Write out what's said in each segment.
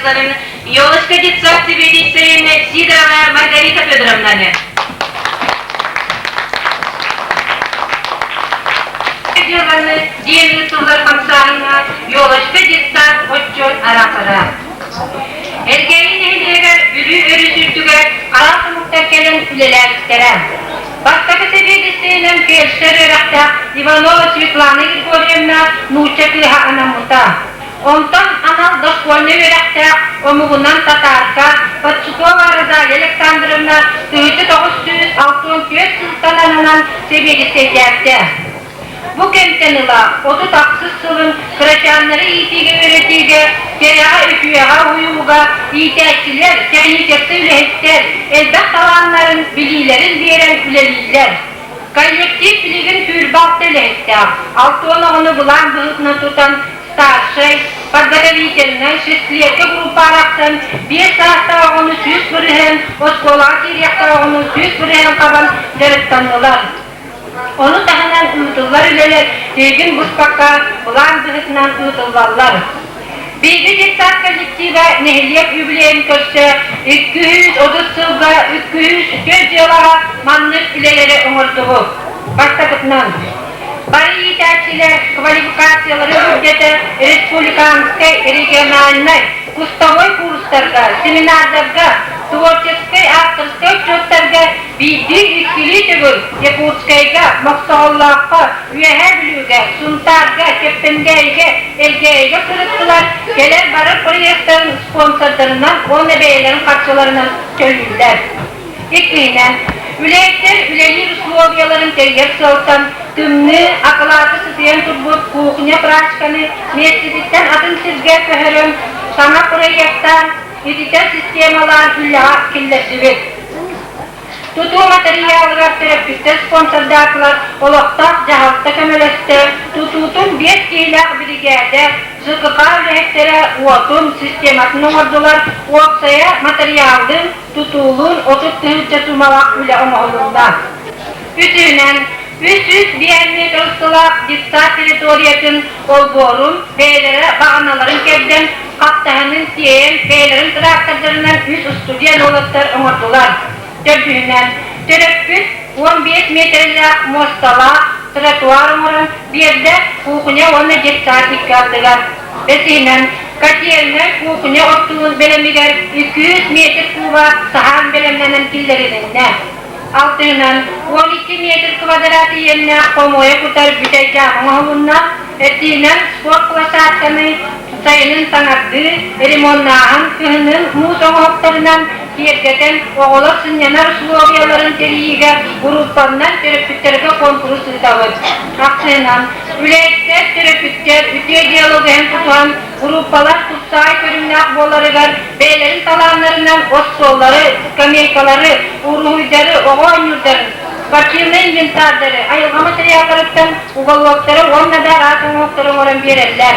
директорын Елочка детсад сэбиэдиссэйин Сидорова Маргарита Федоровнаны. Дьыаланы диэн ыытыллар хамсааһыҥҥа Елочка детсад отчуот араатара. Элгээйи нэһилиэгэр Бүлүү өрүс үрдүгэр араас омуктар кэлэн үлэлээбиттэрэ. Бастакы сэбиэдиссэйинэн фельдшер үөрэхтээх Иванова Светлана Григорьевна нуучча кыыһа анаммыта. Онтон анал дошкольнай үөрэхтээх омугунан татаарка Подсукова Розалия Александровна 1964 сылтан ананан сэбиэдиссэйдээбитэ. Бу кэмтэн ыла 36 сылын кырачааннары иитиигэ-үөрэтиигэ, кэрэҕэ-үтүөҕэ уһуйууга иитээччилэр, техническэй үлэһиттэр элбэх талааннарын, билиилэрин биэрэн үлэлииллэр. Коллектив билигин сүүрбэ алта үлэһиттээх, 60 оҕону былаан быһыытынан тутан старшай, подготовительнай, шестилетка группа арахсан, биэс саастаах оҕону 100%, оскуолаҕа киириэхтээх оҕону 100% хабан дьарыктаннылар. Ону таһынан ыытыллар үлэлэр тиһигин быспакка былаан быһыытынан ыытыллаллар. Биһиги детсад коллектива нэһилиэк үбүлүөйүн көрсө 230 сылга 204 дьыалаҕа маннык үлэлэри оҥордубут. Бастакытынан, бары иитээччилэр квалификацияларын үрдэтэ республиканскай, региональнай, кустовой курстарга, семинардарга, творческай, авторскай отчуоттарга Биирдии-иккилии төгүл Якутскайга, Мохсоҕоллооххо, Үөһээ Бүлүүгэ, Сунтаарга, Кэппэндээйигэ, Элгээйигэ сырыттылар, кэлэр-барар проектарын спонсордарынан уонна бэйэлэрин харчыларынан төлүүллэр. Иккиһинэн, үлэһиттэр үлэлиир условияларын тэрийэр сыалтан тымныы, акылааты сытыйан турбут кухня прачканы миэстэтиттэн атын сиргэ көһөрөн, саҥа проектаан, ититэр системалаан үлэҕэ киллэрдибит. Тутуу матырыйаалыгар төрөппүттэр спонсордаатылар, олохтоох дьаһалта көмөлөстө, тутуутун биэс киһилээх биригээдэ, ЖКХ үлэһиттэрэ уотун систематын оҥордулар, уопсайа матырыйааллыын, тутуулуун 30 тыһыынча суумалаах үлэ оҥоһулунна. Үсүһүнэн, 305 метр усталаах детсад территориятын олбуорун бэйэлэрэ баҕаналарын кэрдэн, хаптаһынын тиэйэн, бэйэлэрин трактордарынан үс устудьуон уолаттар оҥордулар. Төрдүһүнэн, төрөппүт 15 миэтэрэлээх муосталаах тротуар оҥорон биэрдэ кухня уонна детсад икки ардыгар. Бэсиһинэн, котельнай кухня оттугун бэлэмигэр 200 метр куба саһаан бэлэмнэнэн киллэрилиннэ. Алтыынан, 12 метр квадрат иэннээх хомуойа кутар бүтэй дьаама оҥоһулунна. Этиинэн спорт площадканы сайынын саҥардыы, ремоннааһын, кыһынын муус оҥоһуктарынан киэргэтэн, оҕолор сынньанар условияларын тэрийиигэ группаннан төрөппүттэргэ куонкурус ыытабыт. Ахсыынан, үлэһиттэр, төрөппүттэр үтүө диалогын тутуһан, группалар тупсаҕай көрүҥнээх буоларыгар бэйэлэрин талааннарынан остуоллары, скамейкалары, уруһуйдары, оҕо оонньуурдарын, спортивнай инвентардары, айылҕа матырыйаалларыттан уголоктары уонна да араас оҥоһуктары оҥорон биэрэллэр.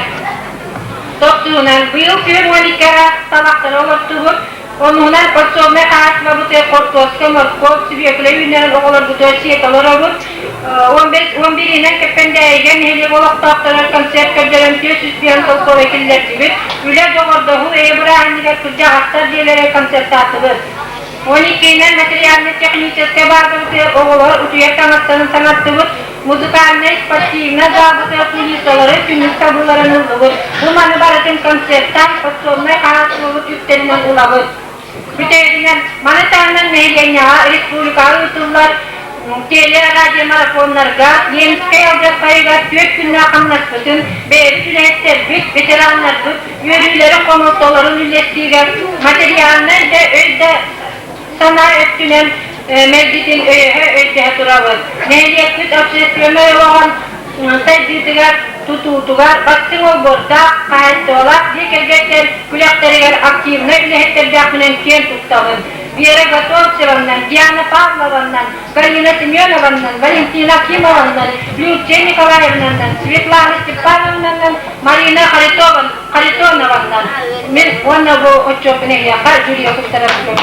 Тохсуһунан, быйыл күһүн 12-ҕэ талахтары олортубут, Онуһунан подсобнай хаһаайыстыбабытыгар хортуоска, моркуоп, сүбүөкүлэ үүннэрэн оҕолорбутугар сиэтэ олоробут. Он бииринэн Кэппэндээйигэ нэһилиэк олохтоохторо концерт көрдөрөн 405 солкуобай киллэрдибит. Үлэ, доҕордоһуу, эйэ бырааһынньыгар кырдьаҕастар дьиэлэрэ концертаатыбыт. Он иккиһинэн материально-техническэй баазабытыгар оҕолор утуйар таҥастарын таҥаттыбыт, музыкальнай, спортивнай залбытыгар кулисалары, түннүк сабыыларын ыллыбыт. Бу маны барытын концертаан, подсобнай хаһаайыстыбабыт үптэринэн ылабыт. Бүтэһигинэн, маны таһынан нэһилиэнньэҕэ республикаҕа ыытыллар теле-радиомарафоннарга Ленскэй алдьархайыгар түөрт күннээх хамнаспытын бэйэбит үлэһиттэрбит, ветераннарбыт үөрүүлэрин, хомолтолорун үллэстиигэ материальнай да, өй да санаа өттүнэн мэлдьитин өйөһө, өйдөһө турабыт. Нэһилиэкпит общественнай олоҕун сайдыытыгар, тутуутугар бастыҥ олбуордаах, хаһаайыстыбалаах дьиэ кэргэттэр күрэхтэригэр активнай үлэһиттэрдээхпинэн киэн туттабын. Вера Готовцеваннан, Диана Павлованнан, Галина Семенованнан, Валентина Акимованнан, Люция Николаевнаннан, Светлана Степановнаннан, Марина Харитонованнан мин уонна бу отчуоппун эһиэхэ жюрига туттарарбын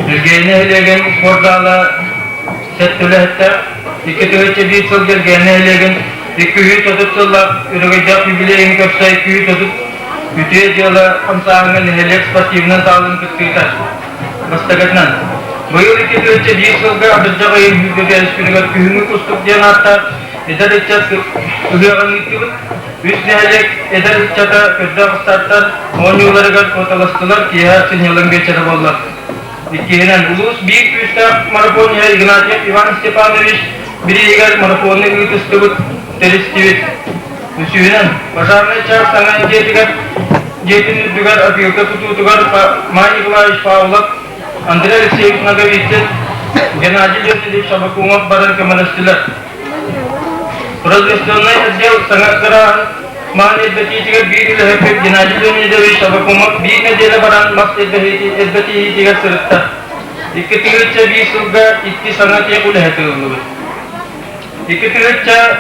Евгений нэһилиэгин спортзала сэттэ үлэһиттэр. 2 тыһыынча биир сыл Элгээн нэһилиэгин 230 сыллаах өрөгөйдөөх юбилейын көрсө 230 үтүө дьыала хамсааһыҥҥа нэһилиэк спортивнай залын кыттыыта. Бастакытынан, быйыл 2 тыһыынча биир сылга атырдьах ыйын сүүрбэ күнүгэр Күһүҥҥү кустук диэн ааттаах эдэр ыччат ыһыаҕын ыыттыбыт. Үс нэһилиэк эдэр ыччата көрдөөх ыстааттар оонньууларыгар куоталастылар, киэһэ сынньалаҥ биэчэрэ буолла. Иккиһинэн, улуус биир күүстээх марафониһа Игнатьев Иван Степанович бирииһигэр марафону ыытыстыбыт, тэристибит. Үсүһүнэн, пожарнай чаас саҥа дьиэтигэр дьиэтин үрдүгэр опилка тутуутугар Май Николаевич Павлов, Андрей Алексеевич Ноговицын, Геннадий Леонидович Абакумов баран көмөлөстүлэр. Производственнай отдел саҥа кырааһын маһын элбэтиитигэр биир үлэһиппит Геннадий Леонидович Абакумов биир нэдиэлэ баран мас элбэтиитигэр сырытта. 2 тыһыынча биир сылга икки саҥа тех үлэһэ тыыллыбыт. 2 тыһыынча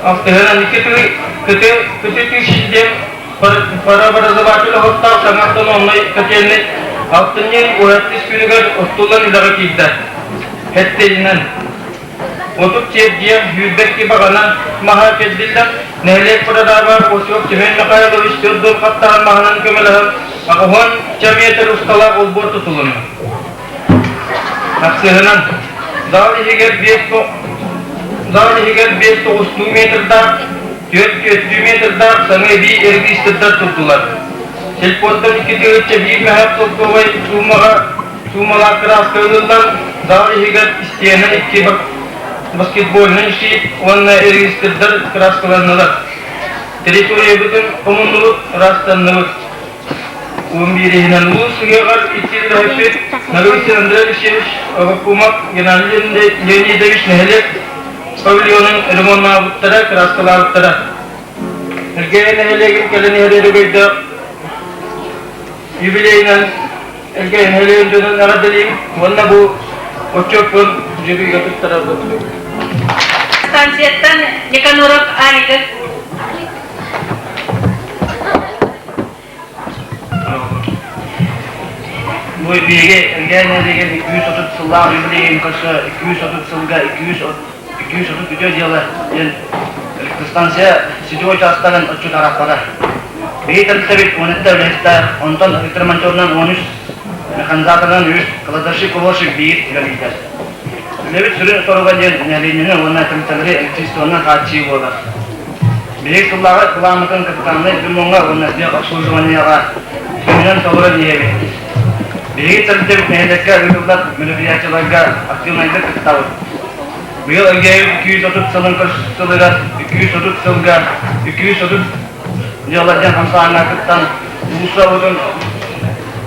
алтыһынан икки кыты кыты тысяч диэн парообразователь оһохтоох саҥа автономнай котельнай алтынньы уһаттыс күнүгэр оттуллан үлэҕэ киирдэ. Хэттиинэн 30 сиэрдийэ сүүрбэкки баҕана маһа кэрдиллэн, нэһилиэк прораба Осип Семен Михайлович төрдүн хаттаһан маһынан көмөлөһөн, 80 метр усталаах олбуор тутулунна. Ахсыһынан, зал иһигэр биэс зал иһигэр биэс тоҕустуу метрдаах, түөрт түөртүү метрдаах саҥа эбии регистрдар турдулар. Сельпоттан 2 тыһыынча биир мөһөөх солкуобай суумаҕа суумалаах кырааска ылыллан, зал иһигэр истиэнэ икки баскетбольнай щит уонна регистрдар кырааскаланнылар. Территориябытын хомуннубут, ыраастанныбыт. 11-иһинэн улуус ыһыаҕар икки үлэһиппит Нарусин Андрей Алексеевич Аввакумов, Геннадий Леонидович нэһилиэк павильонун ремоннаабыттара, кырааскалаабыттара. Элгээйи нэһилиэгин кэлин иһэр өрөгөйдөөх юбилейынан Элгээйи нэһилиэгин дьонун эҕэрдэлиибит уонна бу отчуоппун жюрига туттарарбыт. Станцияттан Никаноров Алика. Бу биһиги Элгээн нэһилиэгин 230 сыллаах юбилейин көрсө 230 сылга 230 үтүө дьыала диэн электростанция сетевой учаастагын отчут арааппата. Биһиги тэрилтэбит 17 үлэһиттээх, онтон электромонтерунан 13, механизаторынан үс, кладовщик-уборщик биир үлэлииллэр. Үлэбит сүрүн соруга диэн нэһилиэнньэни уонна тэрилтэлэри электричествонан хааччыйыы буолар. Биһиги сыллааҕы былааммытын капитальнай ремоҥҥа уонна обслуживаниеҕа сүнньүнэн толорон иһэбит. Биһиги тэрилтэбит нэһилиэккэ ыытыллар мероприятиеларга активнайдык кыттабыт. Быйыл Элгээйи 230 сылын сылыгар 230 сылга 230 дьыала диэн хамсааһыҥҥа кыттан уулуссабытын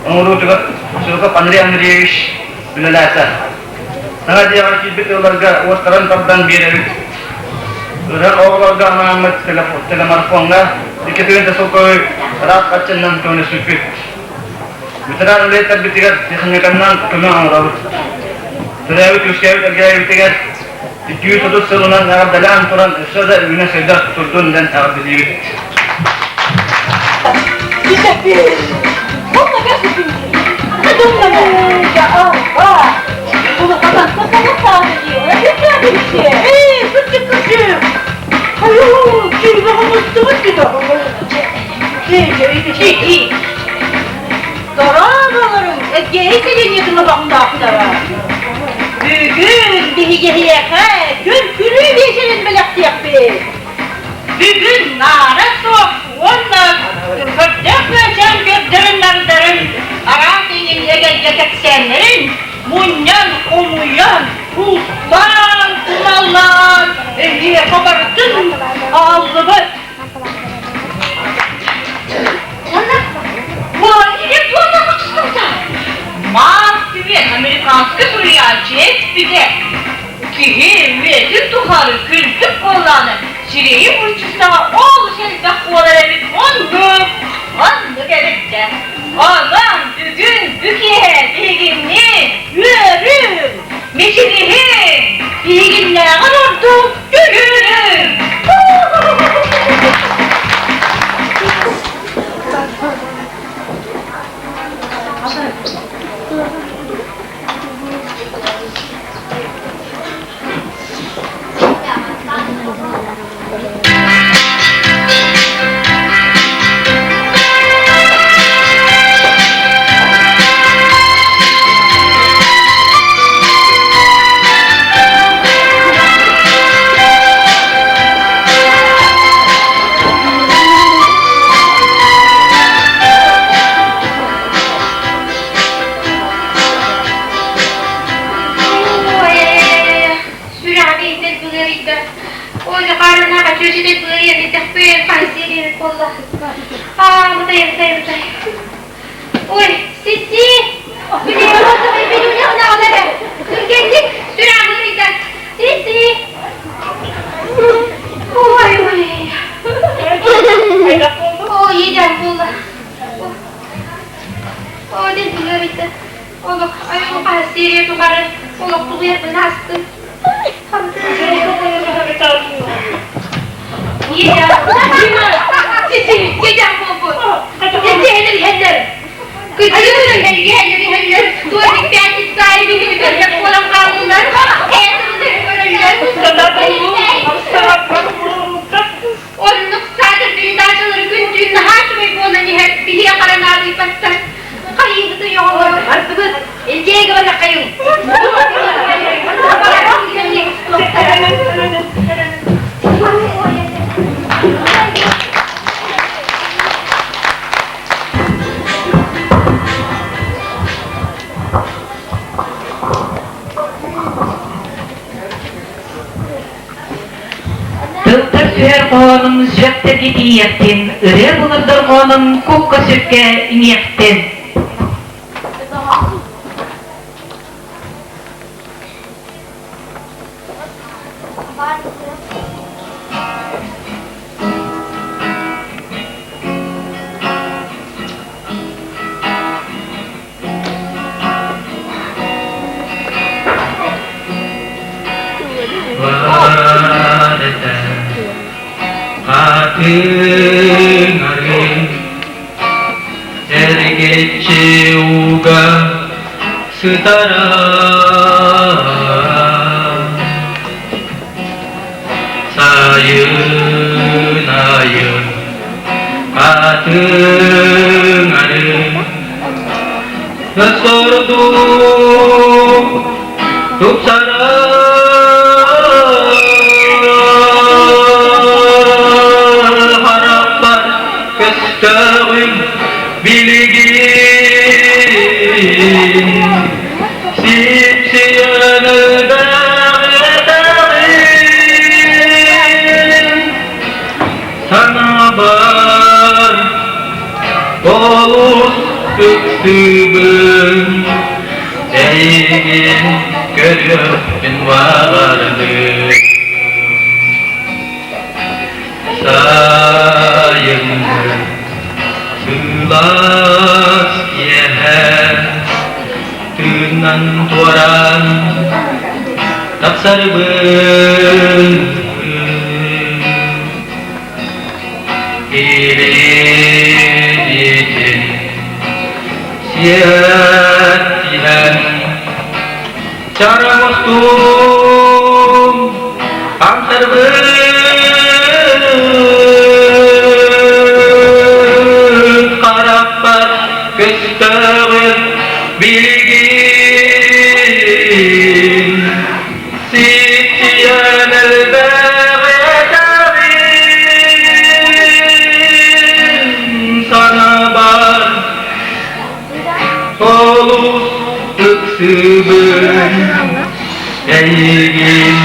оҥоруутугар Широков Андрей Андреевич үлэлээтэ. Саҥа дьиэҕэ киирбит ыалларга уоттарын тардан биэрэбит. Ыһыах оҕолорго анааммыт телемарафоҥҥа 2 тыһыынча солкуобай ыраас харчыннан көмөлөспүппүт. Ветеран үлэһиттэрбитигэр техниканнан көмө оҥоробут. Төрөөбүт-үөскээбит Элгээйибитигэр 230 сылынан эҕэрдэлээн туран өссө да үүнэ-сайда турдун диэн эҕэрдэлиибит. Дорооболоруҥ, Эдгээйи сэлиэнньэтин олохтоохторо! Бүгүн биһиги эһиэхэ күн-күлүү биэчэрин бэлэхтиэхпит. Бүгүн наара суох уонна көрдөөх көөчөөн көрдөрүн-нардарын, араас иҥин эгэлгэ кэпсээннэрин мунньан, хомуйан, кустаан, тумаллаан эһиэхэ барытын аҕаллыбыт. Марк Твен американскай суруйааччы эппитэ Киһи үйэтин тухары күлбүт буоллаҕына, сирэйи мырчыстаҕа олус элбэх буолар эбит оннук, оннук эбит дьэ. Онон бүгүн бу киэһэ биһигинни үөрүҥ, мичилиһиҥ, биһигиннээҕэр ордук күлүҥ! Бу хаһыс серия тухары олохтугуйарбын аастым. Оннук саатар передачалары күн-түүн наһаа үчүгэй буолан иһэр биһиэхэ хара наадыйбаттар. Хайыыбытый оҕолор? Бардыбыт. Илдьээйгэ барыаххайыҥ. Тылтар түһэр хоһоонум сүрэхтэргэ тиийиэхтин, ырыа булар дорҕоонум кукка сүркэ иҥиэхтин. Хатыҥ эргиччи ууга сытара Сайын айы хатыҥ Сордук тупсара харахпар көстөҕүн билигин сипсийэн өлбөҕүн санаабар олус ыксыыбын эйигин көрүөхпүн баҕардым сайыҥҥы сылаас киэһэ тыынан туораан тахсарбын Илиитин сиэттиһэн чараҥ устун хамсарбын харахпар көстөҕүн билигин Ситиэн элбэҕи этэбин санаабар олус ыксыыбын эйигин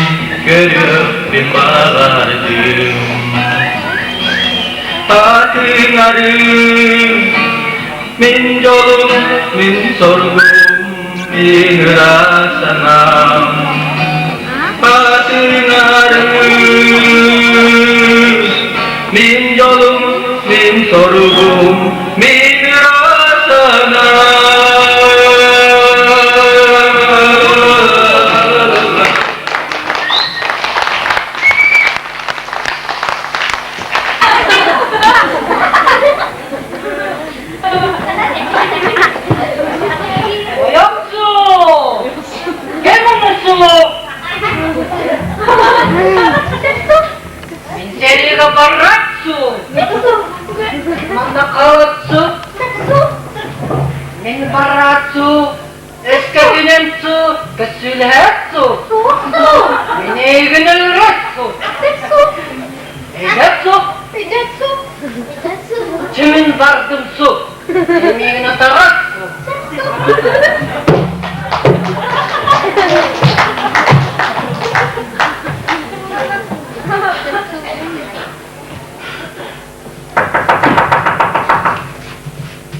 көрүөхпүн баҕардым Атыҥарым мин дьолум мин соргум Мин ыра санаам Атыҥарым Мин дьолум, мин соругум, мин ыра санаам. Ойомсу! Кем омусу? Мин сэриигэ барратсу! Манна хаалатсу! Мин барратсу! Өскөтүнэн-су, көссүүлэһээт-су! Мин эйигин өлөрөт-су! Эйдет-су! Чимин бардым-су! Миигин атарат-су!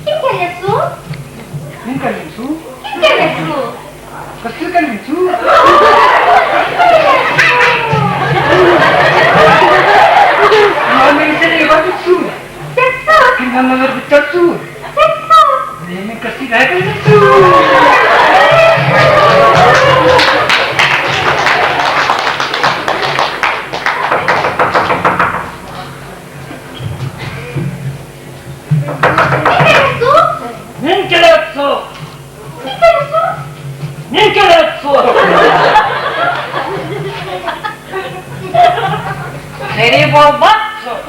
Ким кэллэ су? Мин кэллим су. Ким кэллэ су? Кастыы кэллим су. Мамин сeni барбыт су. Ким мамалар бутчат су. Мен кастыы кэллим су. Мин кэлээт суох. Сэрии буолбат суох.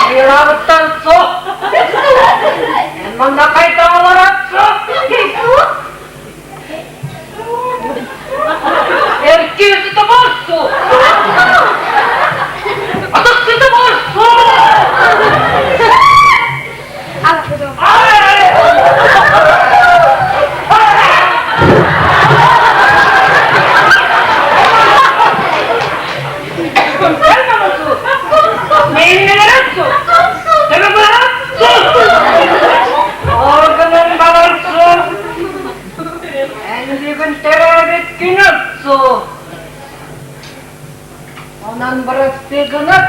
Ыйылаабыттан суох. Эн манна хайдах олорот суох. Эркин сыта борсу. Атах сыта борсу. Эн бүгүн төрөөбүт күнүм суох. Онон бырастыы гынат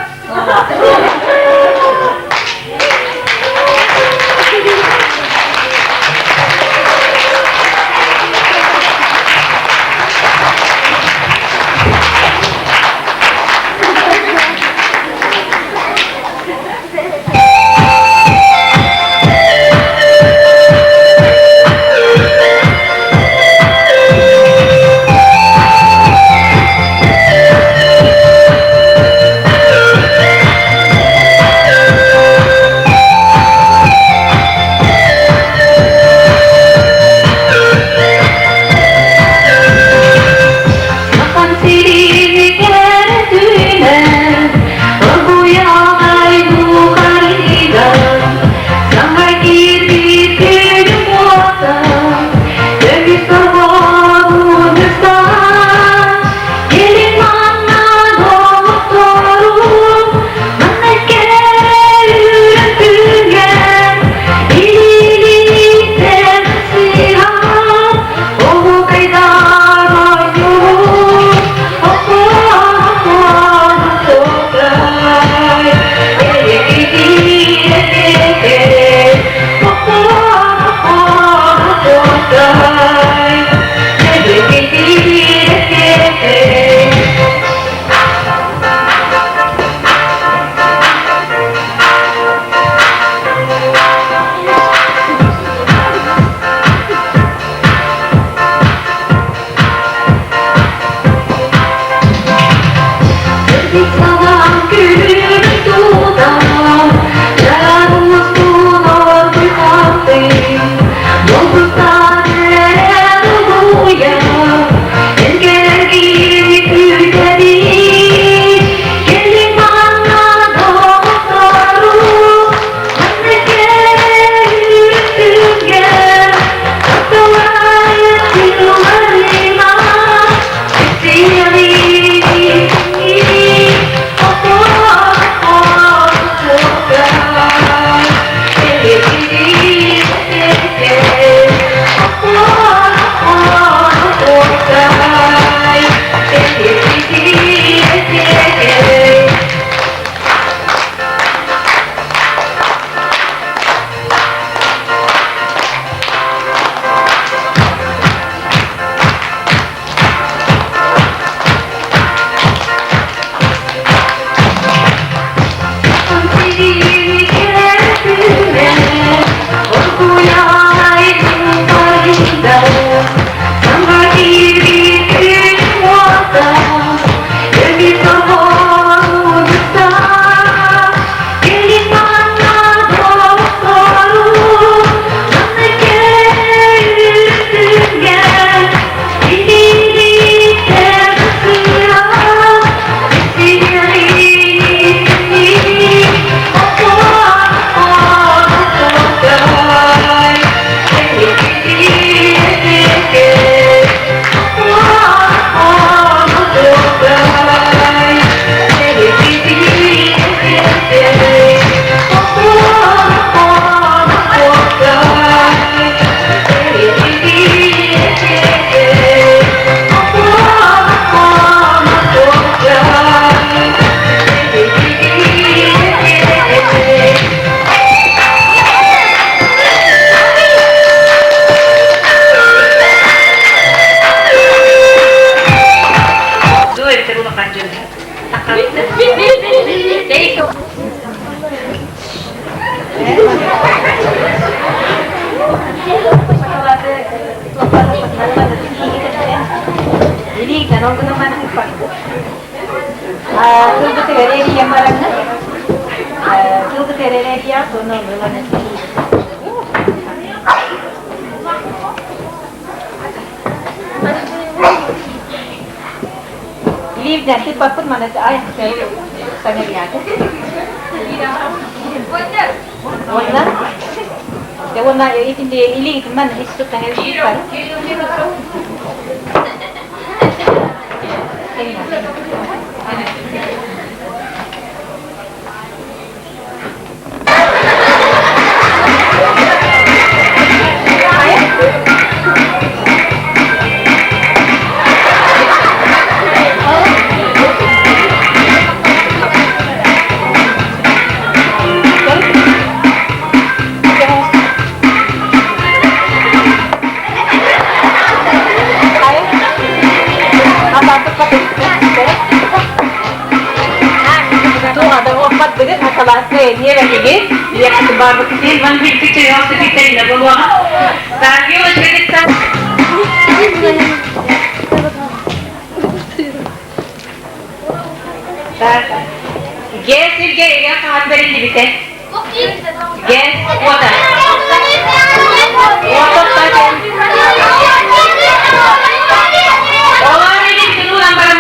Тылгы бараҥҥын, тылгы тэрэрэрийэ сону ылан Ливня, ты папын мана ай санерияты. Онна Онна итинде илигитин ман ис туттан Ге сирге эге хаан бэриллибитэ. Ге уота. Олар илин тунуунан баран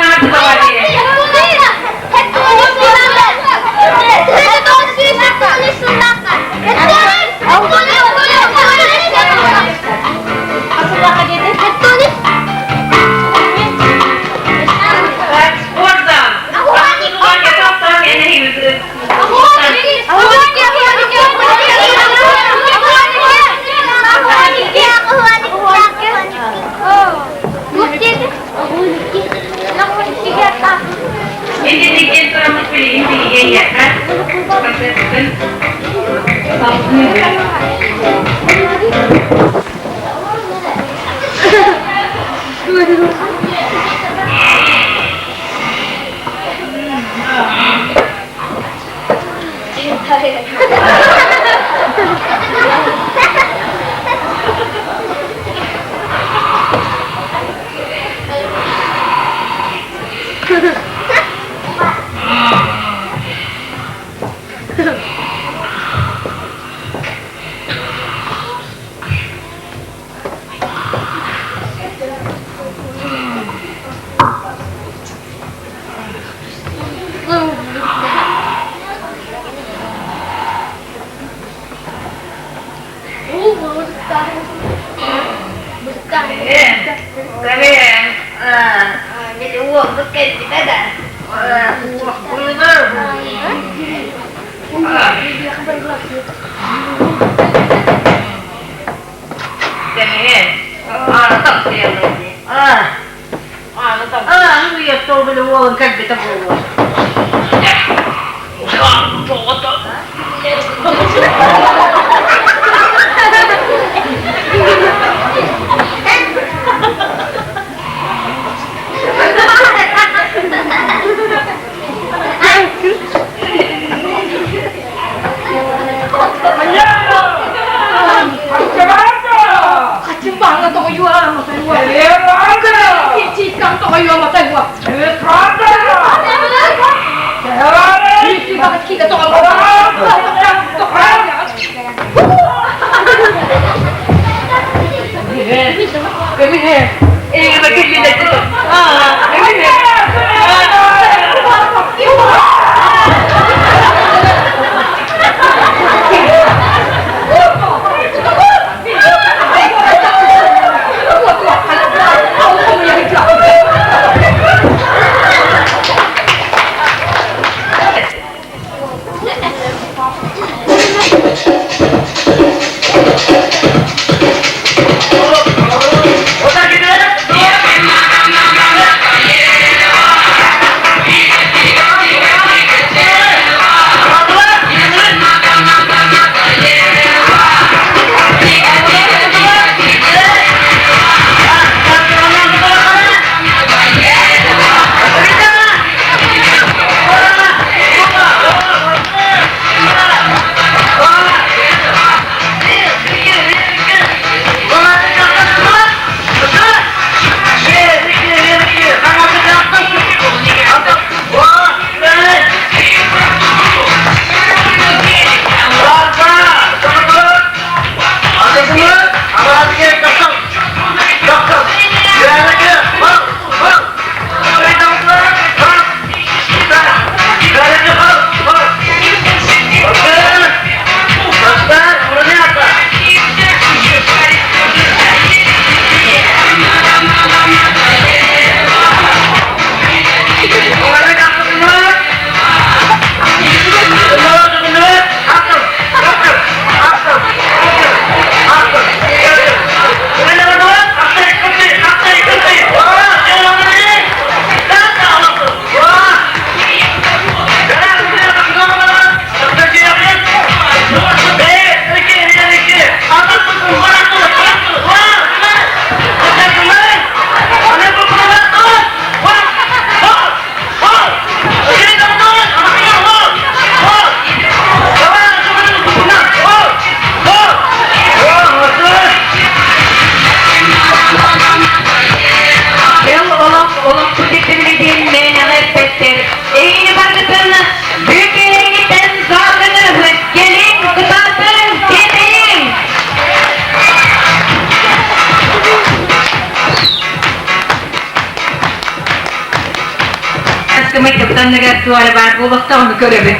Байтаптанныгар туора баар буолуохтаах ону көрөбүт.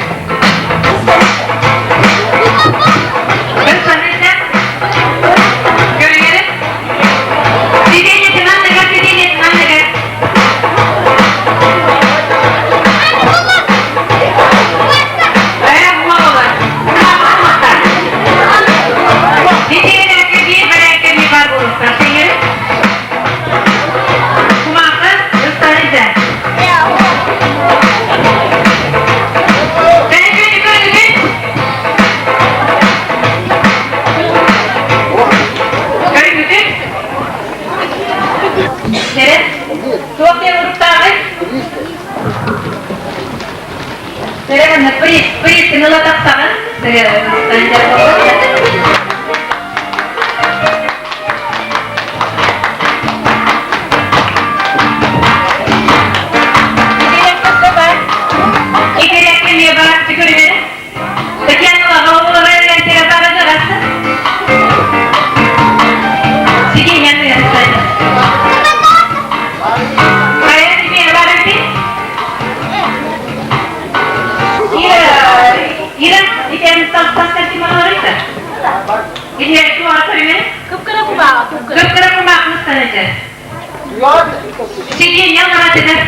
Көрүҥэрэ. Сиденьетин анныгар, сиденьетин анныгар. Ээ, буолар. Сиденьетин биир бэрээккэ биир баар буолуохтаах. Сиҥэрэ. Кумаахы, ыстарыйда. Бэйбиэни көрүгүт. Көрүгүтүн. Сэрэ, туох диэн уруктааҕый? Сэрэ манна приз, приз ыла тахсаҕын. Сэрэ, Кып-кыра кумааҕы, кып-кыра. Кып-кыра кумааҕы станете. Сиденье наратыгар.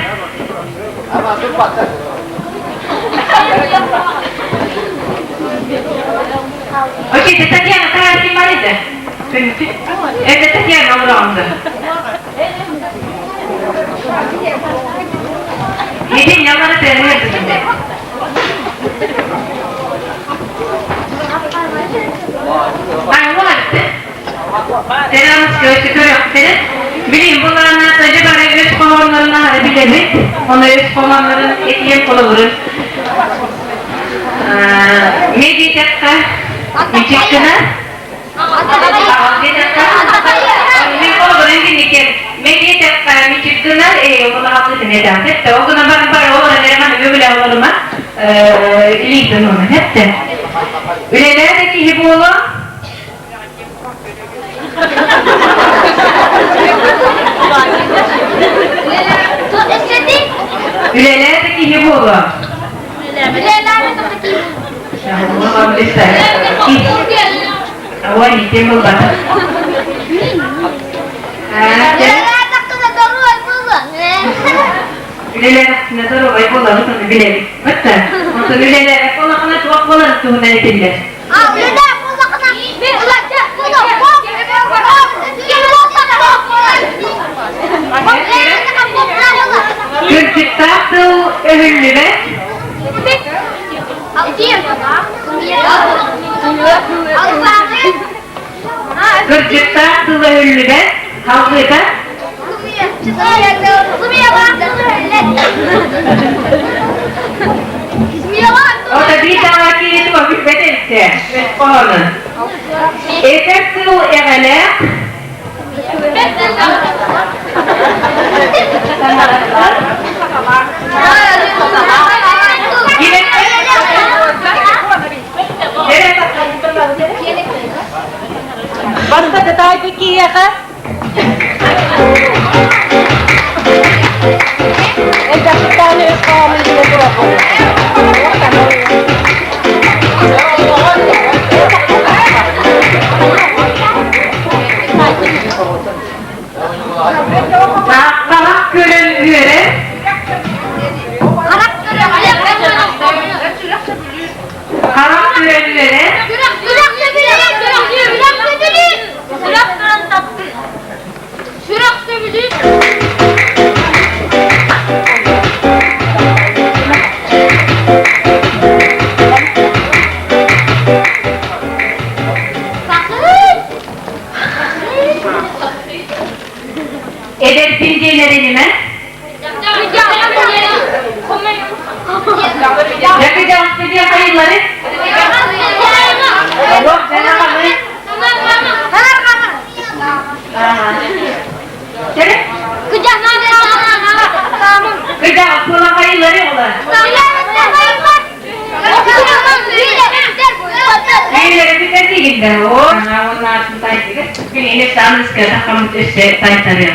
Окей, это Татьяна, Татьяна Марида. Это Татьяна Уронда. Сиденье наратыгар. Билим буларына тажы бары өз колоннарына хары билебит. Оны өз колоннарын этиен колобурун. Медитекка, мичиктина, Мен колобурун киникен медитекка мичиктина, э, оны хапты тенеден. Хетте, огуна бар бар олора нерман өбүле олорума, илийтен оны, хетте. Үлелер киһи буолу Үлэлээтэ киһи буолуо. Ой, итем булбата. Үлэлээтэххинэ доруобай буолабыт, ону билэбит. Бытта. Онтон үлэлээбэт буоллаххына туох буоларын туһунан этиллэр. Кырдьыктаах тыл өһүллүбэт. Кырдьыктаах тыл өһүллүбэт. Халҕыта. Ото биир даҕа кииритим билбэт эбиттэ. Хоһоонун. Этэр тыл эҕэлээх. Бастакы таайбыт киһиэхэ элбэхтик өс хоһоонун билэ турар Харах көрөн үөрэр. Харах көрөн үөрэр. Сүрэх сөбүлүүр. Эдэрбин диэн эринимэ. Yakacağız diye hayırları. Yok canım. Şöyle. Kıcak kula hayırları olar. Hayırları bir de değil de o. Onlar taytırı. Gün inip tanrıskada kamut üstü taytırı.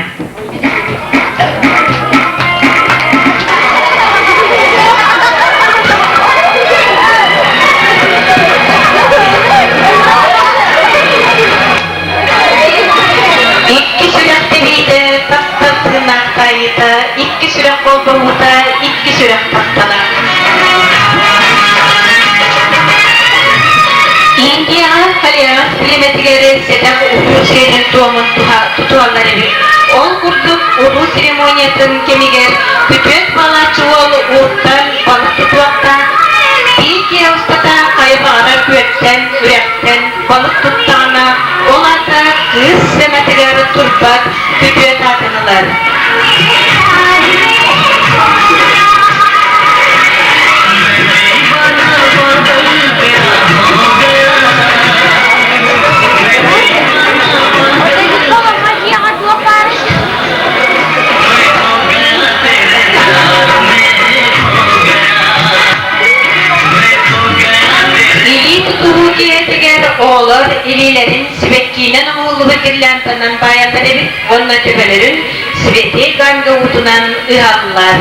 таайыыта, икки сүрэх холбоһуута, икки сүрэх таптала. Индияҕа Халиарас племэтигэр сэдэх уруу сиэрин туомун тутуһаллар эбит. Ол курдук уруу церемониятын кэмигэр күтүөт балааччы уол ууттан балык тутуохтаах, биир киһи устата хайа баҕарар күөттэн, үрэхтэн балык туттаҕына, ол аата кыыс сэмэтигэр турбат күтүөт аатын ылар. Илии тутуһуу киэһэтигэр оҕолор илиилэрин сибэккиинэн оҥоһуллубут гирлянданан баайаллар эбит уонна төбөлөрүн сибэтиэй ганга уутунан ыһаллар.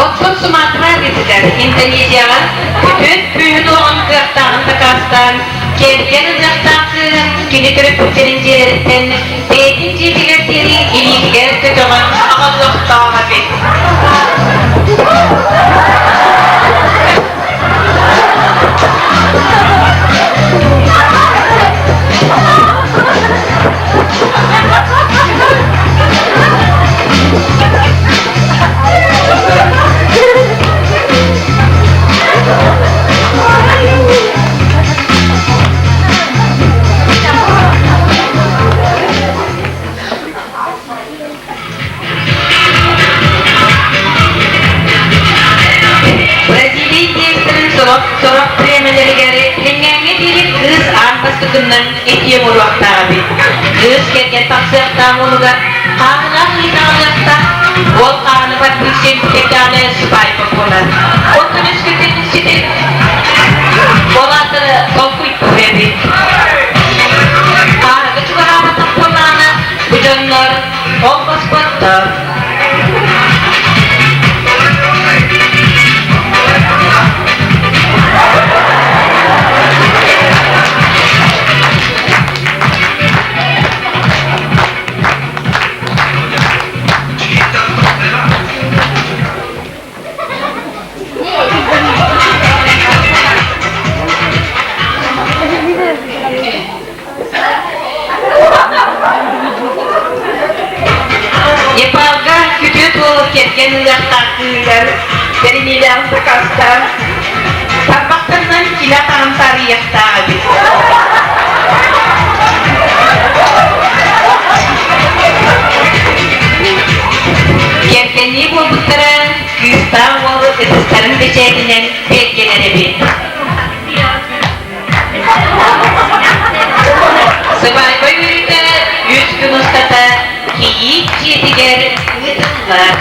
Оттон Суматра арыытыгар Индонезияҕа бүтүн күүһүн уоҕун кыахтааҕын дакаастаан, кэргэн ылыахтаах кыыһын кини төрөппүттэрин дьиэлэриттэн бэйэтин дьиэтигэр диэри илиитигэр көтөҕөн аҕалыахтаах эбит. Бразилия тиэстэрин сорох сорох бириэмэлэригэр Лиҥҥээҥҥэ диэри кыыс аан бастакыннан этиэ оҥоруохтаах эбит. Кыыс кэргэн тахсыахтаах уолугар хааһылаах ыйытаҕалыахтаах, уол хааһыны барбыт син кэргэҕинэ сыбаайба буолар. Оттон өскөтүн ситир ол аатары толкуйдуур эбит. Хааһыга чугаһаабатах буоллаҕына, бу дьоннор Холбоспоттор. Непалга күтүөт уолу кэргэн ылыахтаах кыыһыгар бэриниилээҕин дакаастаан, тарбахтарынан килэ хаһан таарыйыахтаах эбит. Кэргэннии буолбуттара кыыстаах уол ытыстарын бэчээтинэн бэргэнэр эбит. Сыбаайба үөрүүтэ үс күн устата кийиит дьиэтигэр ыытыллар.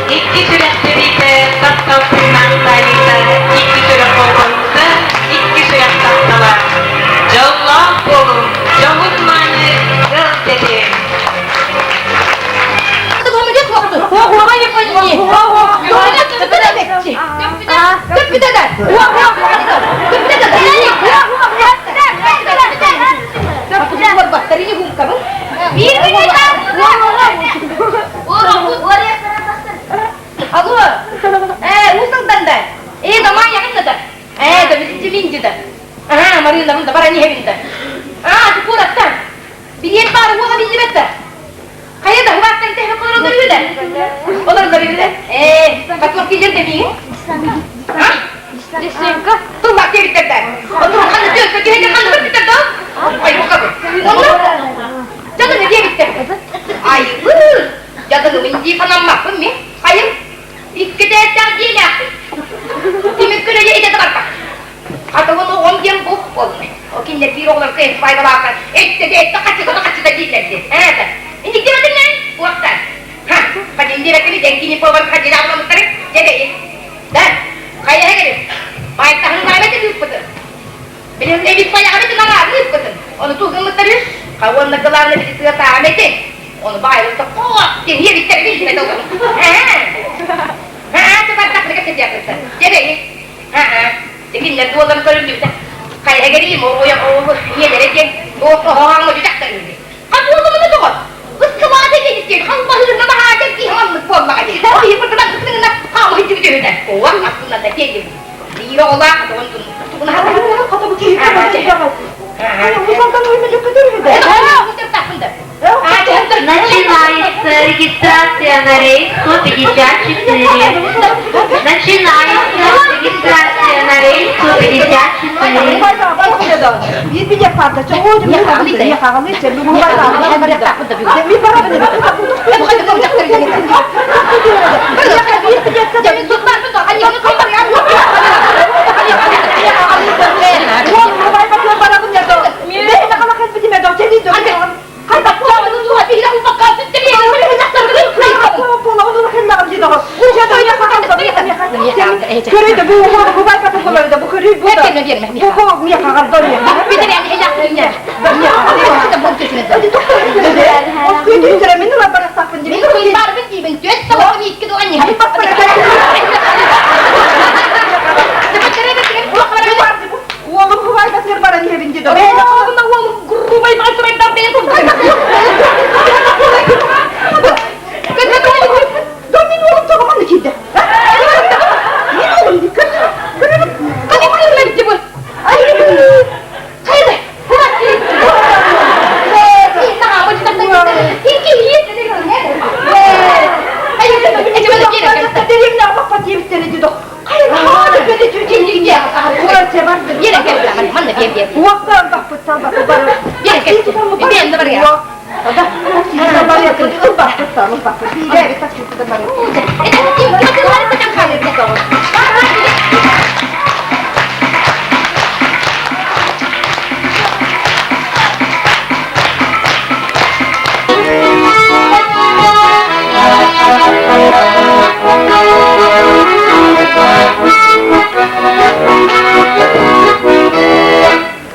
Икки сүрэх тэбиитэ, таптал тыыннаах таайыыта, икки сүрэх холбонуута, икки сүрэх таптала. Дьоллоох буолуҥ, дьоһун мааны ыал тэбиэҥ. Алло, уус Алдан да? Э, дома ягын да? Э, да битинчи да. Ага, Марина, да бара не хебин да. А, ты кураттан. Билет бар, уола биллибет да. Хайа да, хуаттан тэһэ олоролор үһү Олоролор үһү Э, батлок килер демиң? А? Лисенко. Туллак диэбиттэр да. Отун ханны төс, киһи ханны биппиттэр да? Ай, Дьадаҥыбын дии санаммаппын мин. Хайым, икки тээстээх дьиэлээхпин. Тимир көлөйө идэтэ барбат. Хатылын оҕом диэн бу буолла. Ол кинилэр биир оҕолорго эспайбалаахха эттэ эттэ хаччыта хаччыта дииллэр диэн. Ээ, инник диэбэтиҥ ээ, уохтар. Ха, хадин диэбэккини дьэҥкини повар хадьыла абыламыттары дьэбэйи. Да, хайаһа кэлин. Байтаһын баабет ыыппытын. Билин эбит байаҕабыт аҥаарын ыыппытын. Ону тугуммуттар үс. Ха уонна главное бити тыатааҕым эти. Ону баайылыта хоот диэн иэбиттэр билбэт оҕону. Ээ. Аа, тубардахпына кэпсэтиэхпиттэн. Дьэбэйи. Аа, кинилэр дуолларын көрүллүбүтэ. Хайа кэлиим, оҕо ийэлэрэ диэн туох оһоҕоҥҥо дьахтар үһү. Хатыылымыны тоҕо? Ыскылаата диэбиттиэн халбаһыырга баһаатар киһи маннык буоллаҕа дии. Ол иһин бытынан бытынан хаамыһыйдыбыт үһүтэ. Оҕо астына да диэн биир оҕолоох Начинается регистрация на рейс 154. Начинается регистрация на рейс 154.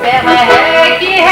Бэҕэһээ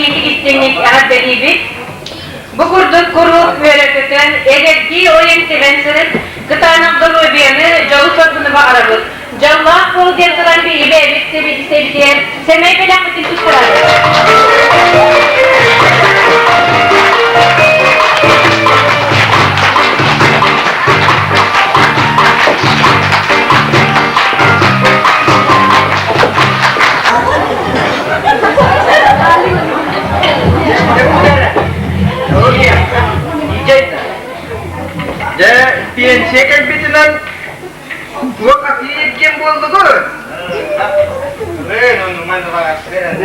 итиитик-истиҥник эҕэрдэлиибит. Бу курдук куруук үөрэ-көтөн, эдэрдии ойон-тэбэн сырыт, кытаанах доруобуйаны, дьолу-соргуну баҕарабыт. Дьоллоох буол диэн туран биһиги бэйэбит сэбиэдиссэйбитигэр сэмэй бэлэхпитин туттарабыт. Дьэ, пенсия кэлбитинэн туох атыы-эргиэн буоллугут?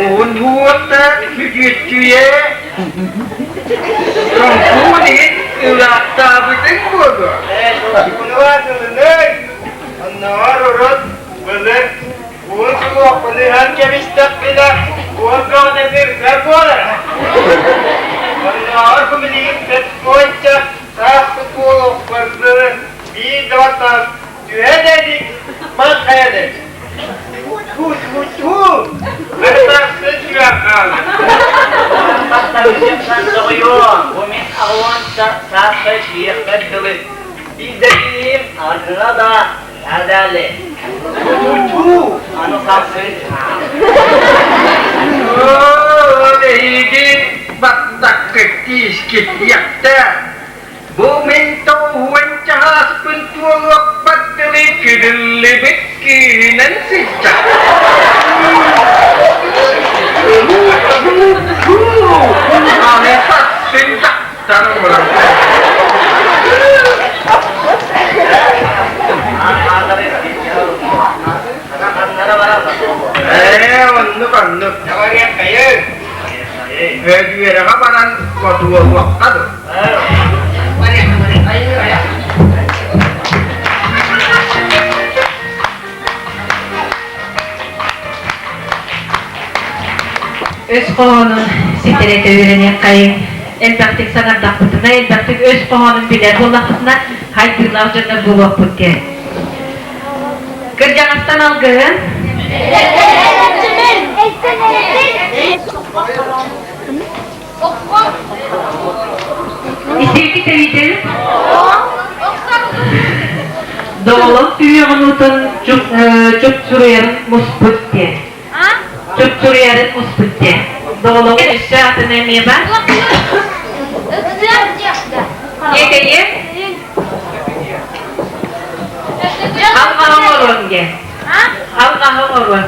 Уһун уотта күтүөччүйэ Тоҥкуун иһин ыраахтаабытыҥ буолуо. Оннооҕор урут былыр уон сулуохпун ыһан кэбистэхпинэ, уон бөҕөтө буолара. Оннооҕор бу билигин петпуонча сааспыт буолуохпар дылы биир да баттаҕым түһэ да илик, маҥхайа да илик. Ту-ту-ту! Ырбахсын сүрэх хаалар. Соҕойуом, бу мин аҕуонча сааспар киириэхпэр дылы биирдэргиим аргыга да Надали. Ту-ту! Аны сарсын. Оо, эһиги баттаккыт тиискит иэхтэ. Бу мин тоҕуһуон чаһааспын туолуохпар дылы күрүллүбүт күүһүнэн сылдьар. Аны сарсын дьахтар буолан. Ээ, оннук оннук. Үөрэҕэ баран хотуолуохха дуу. Өс хоһоонун ситэрэтэ үөрэниэххэйиҥ. Элбэхтик саҥардахпытына, элбэхтик өс хоһоонун билэр буоллахпытына, хайдыылаах дьоннор буолуохпут диэн. Кырдьаҕастан алгыһын. Исиэки тэбиитин. Доҕолоҥ түһүөҕүн уутун чупчуруйарын муспут диэн. Чупчуруйарын муспут диэн. Доҕолоҥ өссө атын эмиэ бар. Иэтэйиэ. Алҕаһы оҥоруон диэн. Алҕаһы оҥоруон.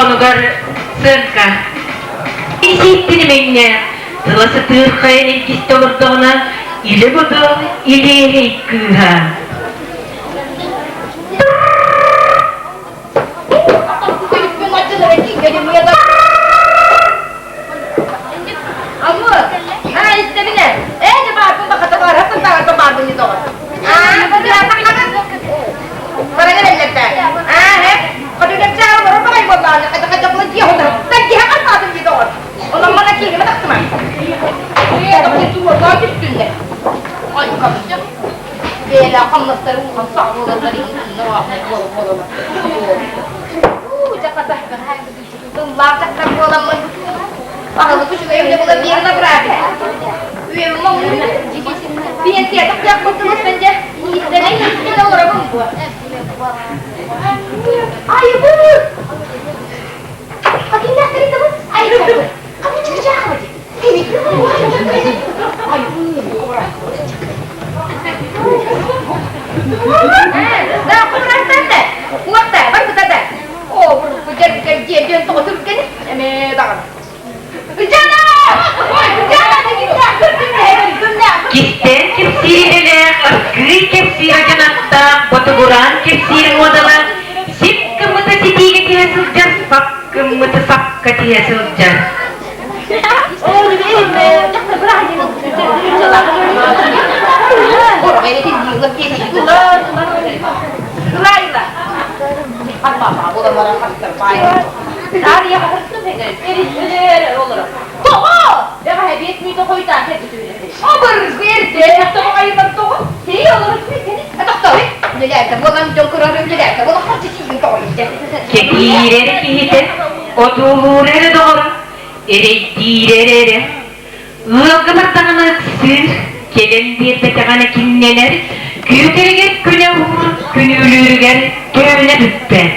Дорҕоонугар сыаҥка. Исииттин имэҥҥэ тыла сытыырхайан илгистэ олордоҕуна, илэ-бодо илиэһэй кыыһа. Тыллаах дьахтар буоламмын аһылык үчүгэй үлэ була биэрэн абыраабыт. Үөмүм Пенсия тахсыахпын сылыспын дьэ, иистэнэн иистэнэ олоробун буо. Айыбыт! Хакимнээхтэрин да айыбыт! Хабы чыычаах Да, курастан да, уотта, барбыта да. Оо, бу дьэргэр дьиэ тоҕо түргэн эмээ даҕаны. Кистээн кэпсиир идэлээх, аргыый кэпсиир дьонаттаах, ботугураан кэпсиир муодалаах, сип гыммыты ситиигэ тиһэ сылдьар, сап гыммыты сапка тиһэ сылдьар. Кэтиирэр киһитэ одуулуур эрэ доҕоро, эрэйдиирэр эрэ. Ыалга бардаҕына ыксыыр, кэлэн биэрбэтэҕинэ киннэнэр, күүтэригэр күнэ уһуур, күнүүлүүрүгэр төөнө бүппэт.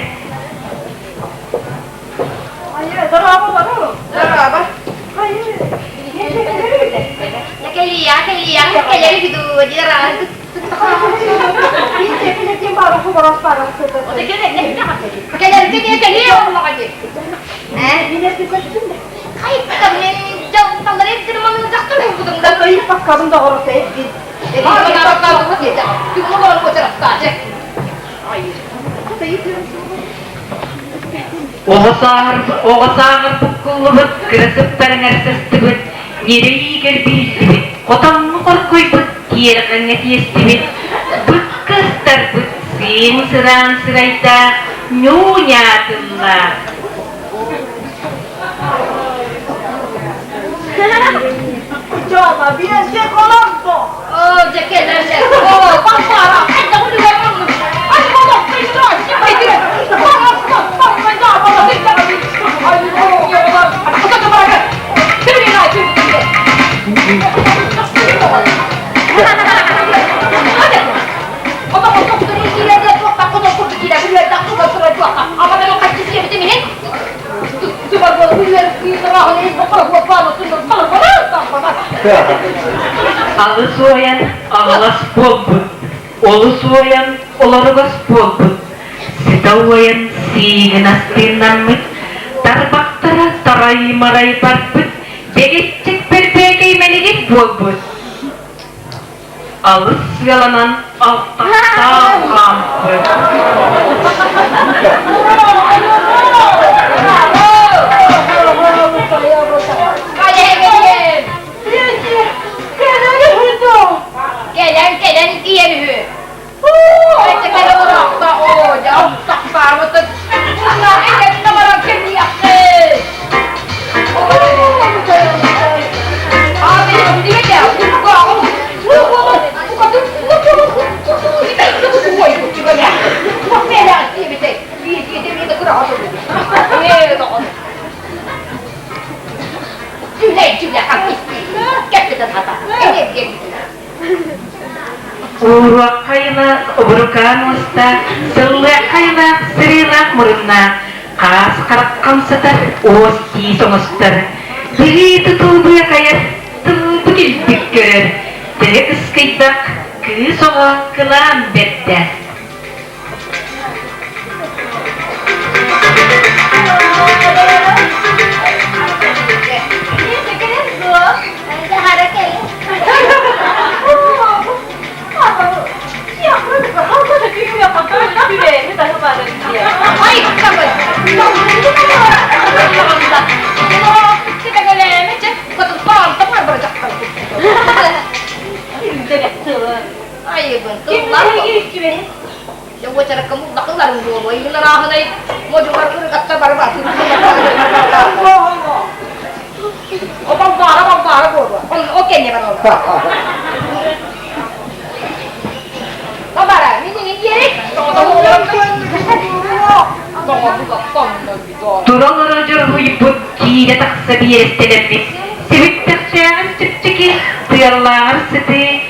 Оҕо сааһыр, оҕо сааҕар буккуллубут, кыра сыптарыҥар сыстыбыт, ньирэйигэр бииллибит, хотоҥҥо хоргуйбут, тиэргэҥҥэ тиэстибит, быкка ыстарбыт, сыым сыраан сырайдаах, ньуу-ньаа тыллаах. Chiama, viene Colombo! Oh, oh, Алыс уойан аҕалас буолбут, олус уойан олоругас буолбут, сыта уойан сиигин астыыннаммыт, тарбахтара тарай-марай барбыт, дэгиччик бэрбээкэй мэлигит буолбут. Алыс сыаланан алтахтаах хаампыт. Кэлэн кэлэн киэр үһү. Ууруоххайылаах убурукаан уостаах, сыллыаххайылаах сырыылаах муруннаах, хаас хараххан сытар, уос тиис оҥостор, быһыы тутуу быакайар, тылбыт илбик көрөр, төһө кыскыйдах, кыыс оҕо кылаан бэрдэ. буолуо, иһин арааһынай модьугар ырыгатта бары баатын. О балбаара балбаара буолуо. Ол кэннэ бар ол. Бабара, мин иҥин диэрик. Тура олоро дьоруһуйбут киирэ тахса биэрэстэлэрбит сибиттэхтээҕэр чэпчэки, тыаллааҕар сытыы,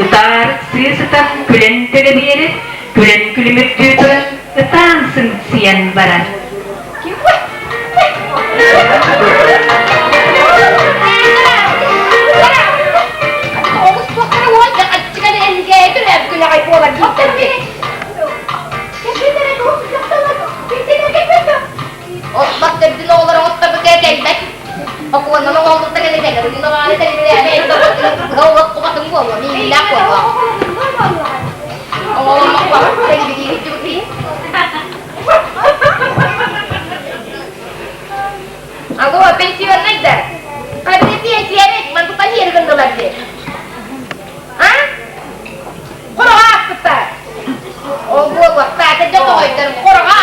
ытаар сыы сытан күлэн төлө биэрэр, күлэн күлүмүрдүү туран ытаан сыҥсыйан барар. Оҕус туохтара уонна аччыган энгээйи төрөөбүт аҕай буолар дииллэр. Отбат төрдүн оҕолоро оттабыта кэлбэт. Окуоннан оҕолбутта кэлэ кэлэр. Уну баары тэллээмэ олох кубатын буолуо, миилээх буолуо. Оҕоломмох Алло, пенсионный да? Хабили пенсия мантута хиэр гындылар дии. А? Хороҕо ааспыттар. Ол буолуохтаата дьэ тоҕойдор хороҕо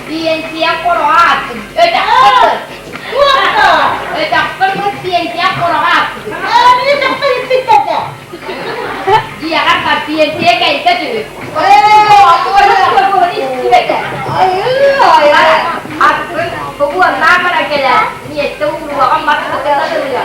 Пенсия хороҕо Өтөхпөр пенсия хороҕо Дьиэҕэр бар пенсия кэлбэт үһү. Атын тугуоннаах бара кэлэр. Миэстэ ууруоҕа мас кытына тылыа.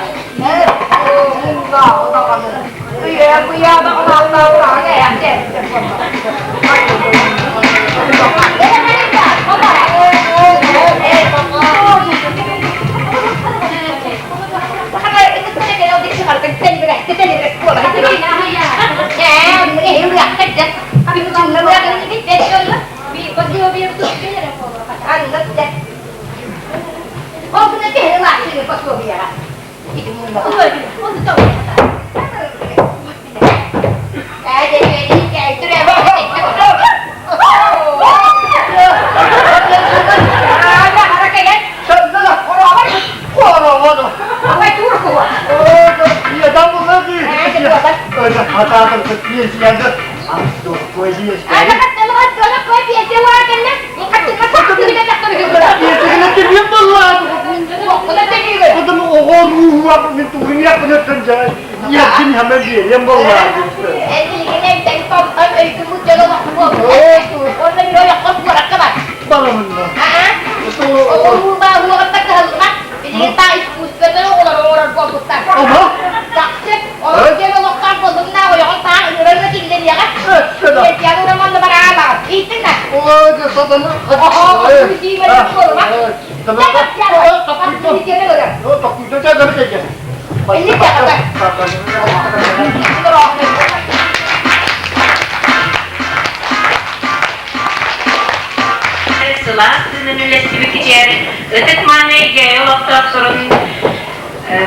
Сылаас тыынын үлэстибит кичээри ытык мааны эйгэ олохтоохторун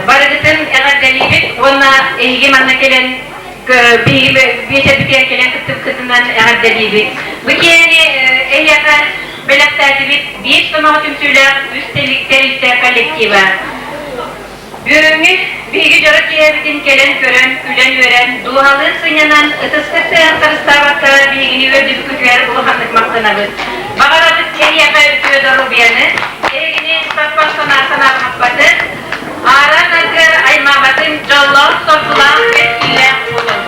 барыгытын эҕэрдэлиибит уонна эһиги манна кэлэн биһиги биэчэрбитигэр кэлэн кыттыбыккытынан эҕэрдэлиибит. Бу киэһэни эһиэхэ бэлэхтээтибит биир сомоҕо түмсүүлээх үс тэрилтэ коллектива. Бүгүҥҥү биһиги дьоро киэһэбитин кэлэн көрөн, күлэн-үөрэн, дууһалыын сынньанан, ытыска сыһан харыстаабакка биһигини үөрдүбүккүтүгэр улаханнык махтанабыт. Баҕарабыт эһиэхэ үтүө доруобуйаны, эһигини саппах санаа санаарҕаппатын, ааран-аргы аймаабатын, дьоллоох, соргулаах, кэскиллээх буолун.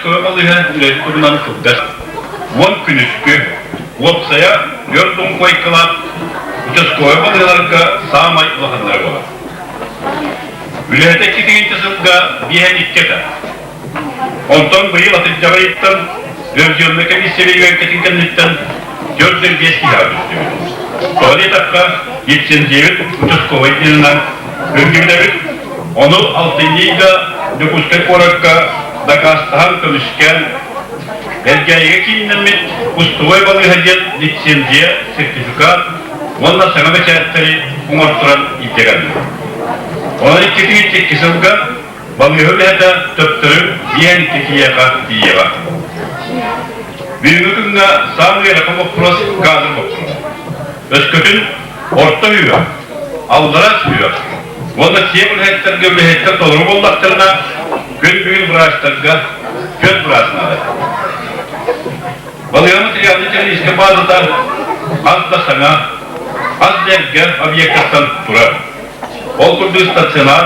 участковай балыыһа үлэтин туһунан кылгас 10 күнүскү, уопсайа 40 куойкалаах участковай балыыһаларга саамай улаханнара буолар. Үлэһитэ 2 сылга биэһэн икки этэ. Онтон быйыл атырдьах ыйыттан ревизионнай комиссия бэйэбэҥкэтин кэнниттэн 405 киһиэхэ түстүбүт. Тоҕо диэтэххэ, лицензиябыт участковай диэнинэн үрдүбүтэбит. Ону алтынньы ыйга Дьокуускай куоракка дакаастаһан көмүскээн Элгээйигэ кииннэммит кустовой балыыһа диэн лицензия, сертификат уонна саҥа бэчээттэри оҥорторон илдьэ кэллим. Онон 2002 сылга Балыыһа үлэһитэ төптөрү 52 киһиэхэ тиийиэҕэ. Бүгүҥҥү күҥҥэ саамай ыарахан боппуруос кадр боппуруоһа. Өскөтүн орто үһүөх, аллара сүһүөх уонна сиэп үлэһиттэргэ үлэһиттэр толору буоллахтарына, күн бүгүн врачтарга түөрт быраас наада. Балыыһа материалнай-техническэй базата хас да саҥа, хас да эргэ объектартан турар. Ол курдук стационар,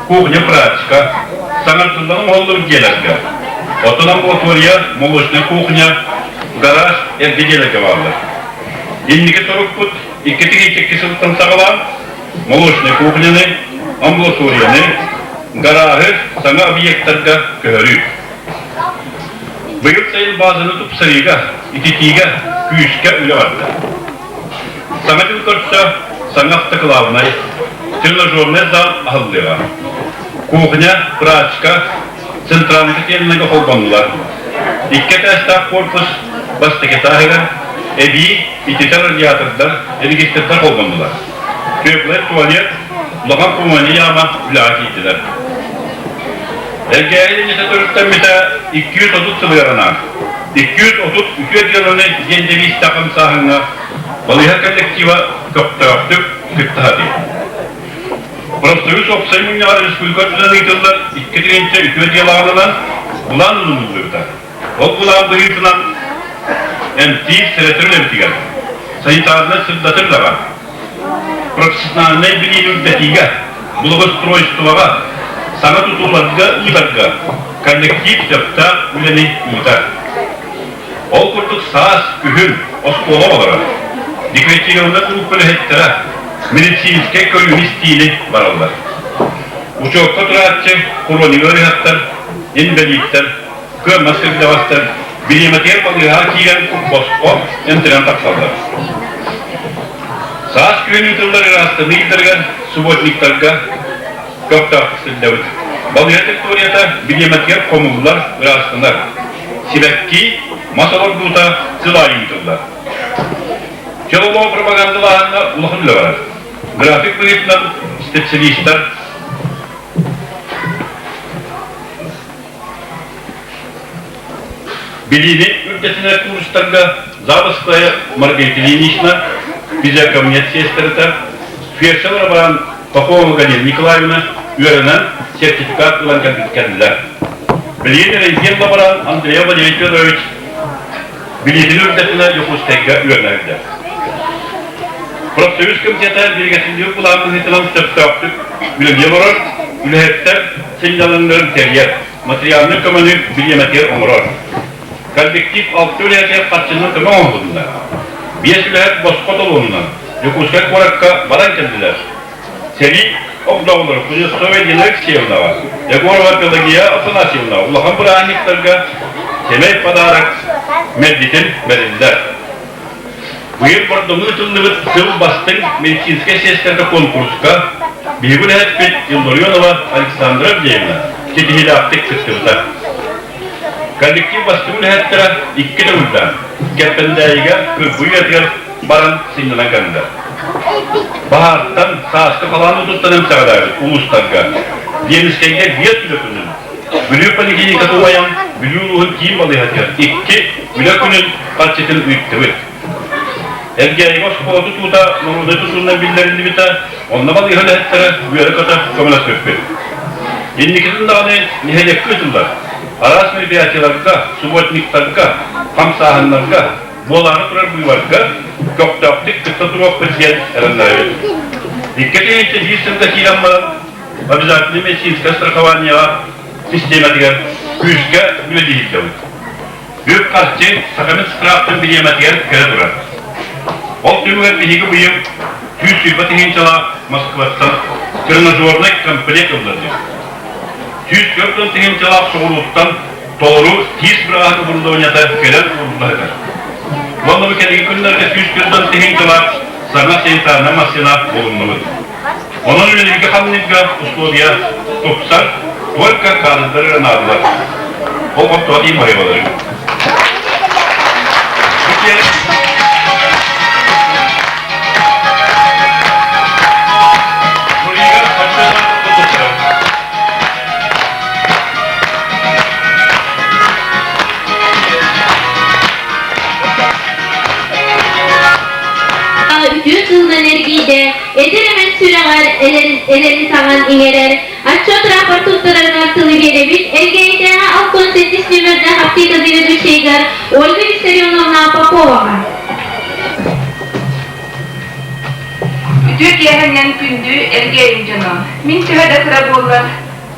кухня практика, саҥардыллан оҥоһуллубут дьиэлэргэ, оттон амбулатория, молочная кухня, гараж эргэ дьиэлэргэ бааллар. Инники сорукпут 2-2 сылтан саҕалаан молочная кухняны, амбулаторияны, гарааһы саҥа объектарга көһөрүү. Быйыл сайын базаны тупсарыыга, ититиигэ күүскэ үлэ барда. Саҥа дьыл көрсө саҥа автоклавнай, тренажернай зал аһыллыаҕа. Кухня, прачка, центральный котельнайга холбонулар. Икки этээстээх корпус бастакы этааһыгар эбии ититэр радиатордар, регистрдар холбонулар. Теплый туалет, улахан помойная яма үлэҕэ киирдилэр. Элгээйи иннитэ төрүттэммитэ 230 сылыгар анаан 230 үтүө дьыаланы диэн девизтээх хамсааһыҥҥа балыыһа коллектива көхтөөхтүк кытта сатыыр. Профсоюз уопсай мунньаҕар республика үрдүнэн ыытыллар 2 тыһыынча үтүө дьыалаҕынан былаан ылыныллыбыта. Ол былаан быһыытынан эмтиир сэрэтэр үлэбитигэр санитарнай сырдатар үлэҕэ, профессиональнай билиини үрдэтиигэ, благоустройствоҕа, саҥа тутууларга ыытарга коллектив сөптөөх үлэни ыытар. Ол курдук саас, күһүн оскуола оҕолоро, декоративнай группа үлэһиттэрэ медицинскэй көрүүнү-истиини бараллар. Учуокка турааччы хроник ыарыһахтар, инбэлииттэр, кыаммат кырдьаҕастар бириэмэтигэр балыыһаҕа киирэн босхо эмтэнэн тахсаллар. Саас күһүн ыытыллар ыраастаныы ыйдарыгар субботниктарга көхтөөхтүк сылдьабыт. Балыыһа территорията бириэмэтигэр хомуллар, ыраастанар. Сибэкки, мас олордуута сыл аайы ыытыллар. Чөл пропагандалааһыҥҥа улахан үлэ барар. График быһыытынан специалистар Билиини үрдэтинэр курстарга Заводская Маргарита Ильинична, физиокабинет сиэстэрэтэ, фельдшер Роман Попова Галина Николаевна үөрэнэн сертификат ылан кэллилэр. Билигин рентген лаборант Андрей Владимирович Федорович билиитин үрдэтинэ Дьокуускайга үөрэнэрдэ. Профсоюз комитета биригэсиллиир былаан быһыытынан сөптөөхтүк үлэлии олорор, үлэһиттэр сынньалаҥнарын тэрийэр, материальнай көмөнү бириэмэтигэр оҥорор. Коллектив алта үлэһитигэр харчынан көмө оҥоһулунна. Биэс үлэһит босхо толуонунан Дьокуускай куоракка баран кэллилэр. Сэрии огдоолоро Кузнецова Елена Алексеевнаҕа, Егорова Пелагея Афанасьевнаҕа улахан бырааһынньыктарга сэмэй подарок мэлдьитин бэриллэр. Быйыл Бордоҥҥо ыытыллыбыт сыл бастыҥ медицинскэй сиэстэргэ куонкуруска биһиги үлэһиппит Илларионова Александра Авдеевна ситиһиилээхтик кыттыбыта. Коллектив бастыҥ үлэһиттэрэ икки төгүллээн Кэппэндээйигэ Кырбый үйэтигэр баран сынньанан кэллилэр. Баһаартан сааскы халаан уутуттан эмсэҕэлээбит улуустарга Ленскэйгэ биэс үлэ күнүн, Бүлүү поликлиниката уайан Бүлүү улууһун киин балыыһатыгар икки үлэ күнүн харчытын ыыттыбыт. Элгээйигэ оскуола тутуута норуодунай тутуунан биллэриллибитэ, онно балыыһа үлэһиттэрэ үөрэ-көтө көмөлөспүппүт. Инникитин даҕаны нэһилиэккэ ыытыллар араас мероприятиеларга, субботниктарга, хамсааһыннарга, буолаары турар быыбарга көхтөөхтүк кытта туруохпут диэн эрэннэрэбит. 2001 сылга киирэн баран обязательнай медицинскэй страхованиеҕа систиэмэтигэр. күүскэ үлэлии сылдьабыт. Үп-харчы Сахамин Скраптын бириэмэтигэр кэлэ турар. Ол түмүгэр биһиги быйыл 120 тыһыынчалаах Москваттан тренажернай комплект ыллардыбыт. 140 тыһыынчалаах соҕурууттан толору тиис бырааһын оборудованиета кэлэн уурулла сытар. Уонна бу кэлиҥҥи күннэргэ 140 тыһыынчалаах саҥа санитарнай массыына булуннубут. Онон үлэлииргэ-хамныырга условия тупсар, только кадрдар эрэ наадалар. Ол хоттуга тиийин баһыйбалары. Үтүө тылынан эргийдэ, эдэр эмэн сүрэҕэр элэрин саҥан иҥэрэр, отчет рапорт туттарарыгар тылы биэрэбит Элгээйитээҕи Алтон сэттис нүөмэрдээх аптека заведующайыгар Ольга Виссарионовна Поповаҕа. Үтүө киэһэннэн күндү Элгээйим дьоно! Мин төһө да кыра буоллар,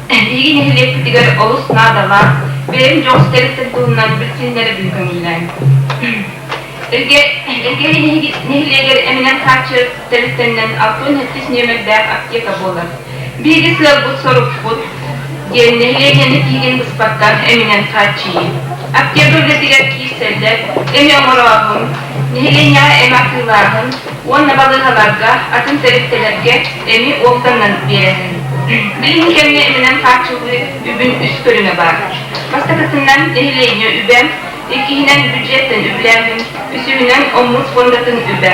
биһиги нэһилиэкпитигэр олус наадалаах, бэйэм дьоҕус тэрилтэ туһунан билсиһиннэрэбин көҥүллээҥ. Элгээйи нэһилиэгэр эминэн хааччы тэрилтэннэн 67 нүөмэрдээх аптека буолар. Биһиги сыалбыт-сорукпут диэн нэһилиэнньэни тиһигин быспакка эминэн хааччыйыы. Аптека үлэтигэр киирсэллэр, эми оҥорооһун, нэһилиэнньэҕэ эми атыылааһын уонна балыыһаларга, атын тэрилтэлэргэ эми уоптанан биэрээһин. Билиҥҥи кэмҥэ эминэн хааччыллыы үбүн үс көрүҥэ баар. Бастакытынан, нэһилиэнньэ үбэ, иккиһинэн бюджеттэн үбүлээһин, үсүһүнэн омбуд фондатын үбэ.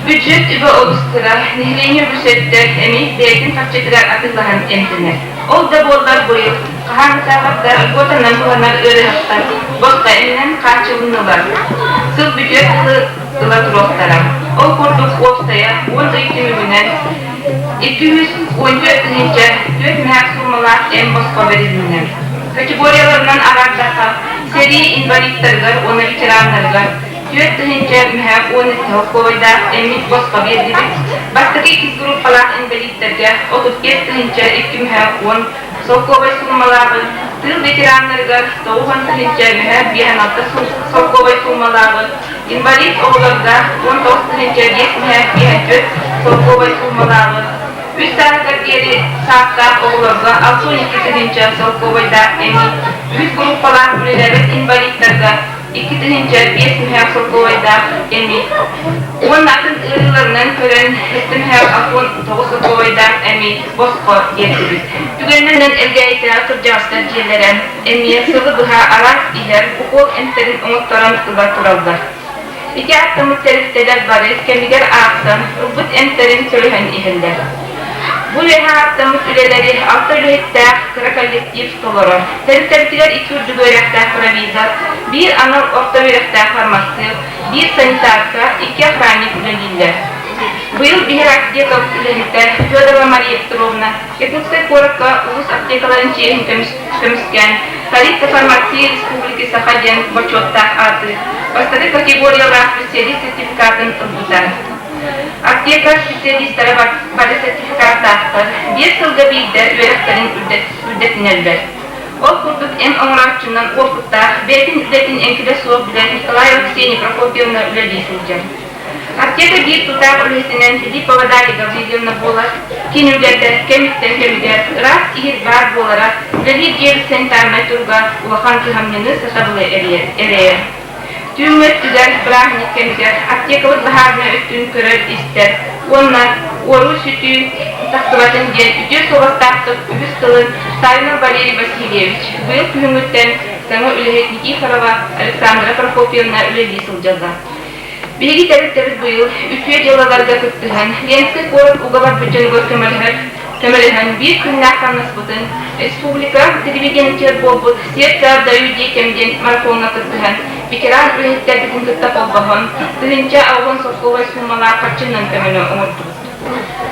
Бюджет үбэ олус кыра, нэһилиэнньэ үгүс өттө эмиэ бэйэтин харчытыгар атыылаһан эмтэнэр. Ол да буоллар быйыл хаһааҥҥытааҕар да льготанан туһанар ыарыһахтар босхо эминэн хааччылыннылар. Сыл бүтүөр дылы ыла туруохтара. Ол курдук уопсайа 10 ый түмүгүнэн 214 тыһыынча 4 мөһөөх суумалаах эм босхо бэрилиннэ. Категорияларынан араардахха, сэрии инвалидтарыгар уонна ветераннарыгар 4 тыһыынча мөһөөк 12 холкуобайдаах эммит босхо биэрдибит. Бастакы иккис группалаах инбэлииттэргэ 35 тыһыынча 2 мөһөөк 10 солкуобай суумалааҕы, тыыл ветераннарыгар 90 тыһыынча мөһөөк 56 солкуобай суумалааҕы, инвалид оҕолорго 19 тыһыынча 5 мөһөөк 54 солкуобай суумалааҕы, Үс сааһыгар диэри саастаах оҕолорго 62 тыһыынча солкуобайдаах эми, үс группалаах үлэлээбэт инвалидтарга 2 тыһыынча 5 мөһөөх солкуобайдаах эми уонна атын ыарыыларынан көрөн сэттэ мөһөөх 69 солкуобайдаах эми босхо биэрдибит. Түгэнинэн Элгээйитээҕи кырдьаҕастар дьиэлэрэ эмиэ сылы быһа араас иһэр укуол эмтэрин оҥотторон ыла тураллар. Ити ааттаммыт тэрилтэлэр бары кэмигэр аахсан, ылбыт эмтэрин төлөһөн иһэллэр. Бу үөһэ ааттаммыт үлэлэри алта үлэһиттээх кыра коллектив толорор. Тэрилтэбитигэр икки үрдүк үөрэхтээх провизор, биир анал орто үөрэхтээх фармацевт, биир санитарка, икки охранник үлэлииллэр. Быйыл биһир аптека үлэһитэ Федорова Мария Петровна Якутскай куоракка улуус аптекаларын чиэһин көмүскээн, Столица фармации Республики Саха диэн бочуоттаах ааты бастакы категориялаах специалист сертификатын ылбыта. Аптека специалистара бары сертификаттаахтар, биэс сылга биирдэ үөрэхтэрин үрдэтинэллэр. Ол курдук эн оҥорооччунан уопуттаах, бэйэтин үлэтин эҥкилэ суох билэр Николаева Ксения Прокопьевна үлэлии сылдьар. Аптека биир тутаах үлэһитинэн Филиппова Дарья Гаврильевна буолар. Кини үлэтэ кэмиттэн кэмигэр ыраас иһит баар буолара үлэлиир дьиэбит санитарнай туруга улахан кыһамньыны сатабылы эрэйэр. Түүҥҥү өттүгэр бырааһынньык кэмигэр аптекабыт баһаарынай өттүн көрөр-истэр уонна уоруу-сүтүү тахсыбатын диэн үтүө суобастаахтык үһүс сылын Савинов Валерий Васильевич быйыл күһүҥҥүттэн саҥа үлэһит Никифорова Александра Прокопьевна үлэлии сылдьаллар. Биһиги тэрилтэбит быйыл үтүө дьыалаларга кыттыһан, Ленскэй куорат уга барбыт дьонугар көмөлөһөр, көмөлөһөн биир күннээх хамнаспытын республика телевидениетигэр буолбут «Сердце отдаю детям» диэн марафоҥҥа кыттыһан, ветеран үлэһиттэрбитин кытта холбоһон, 1080 солкуобай суумалаах харчынан көмөнү оҥордубут.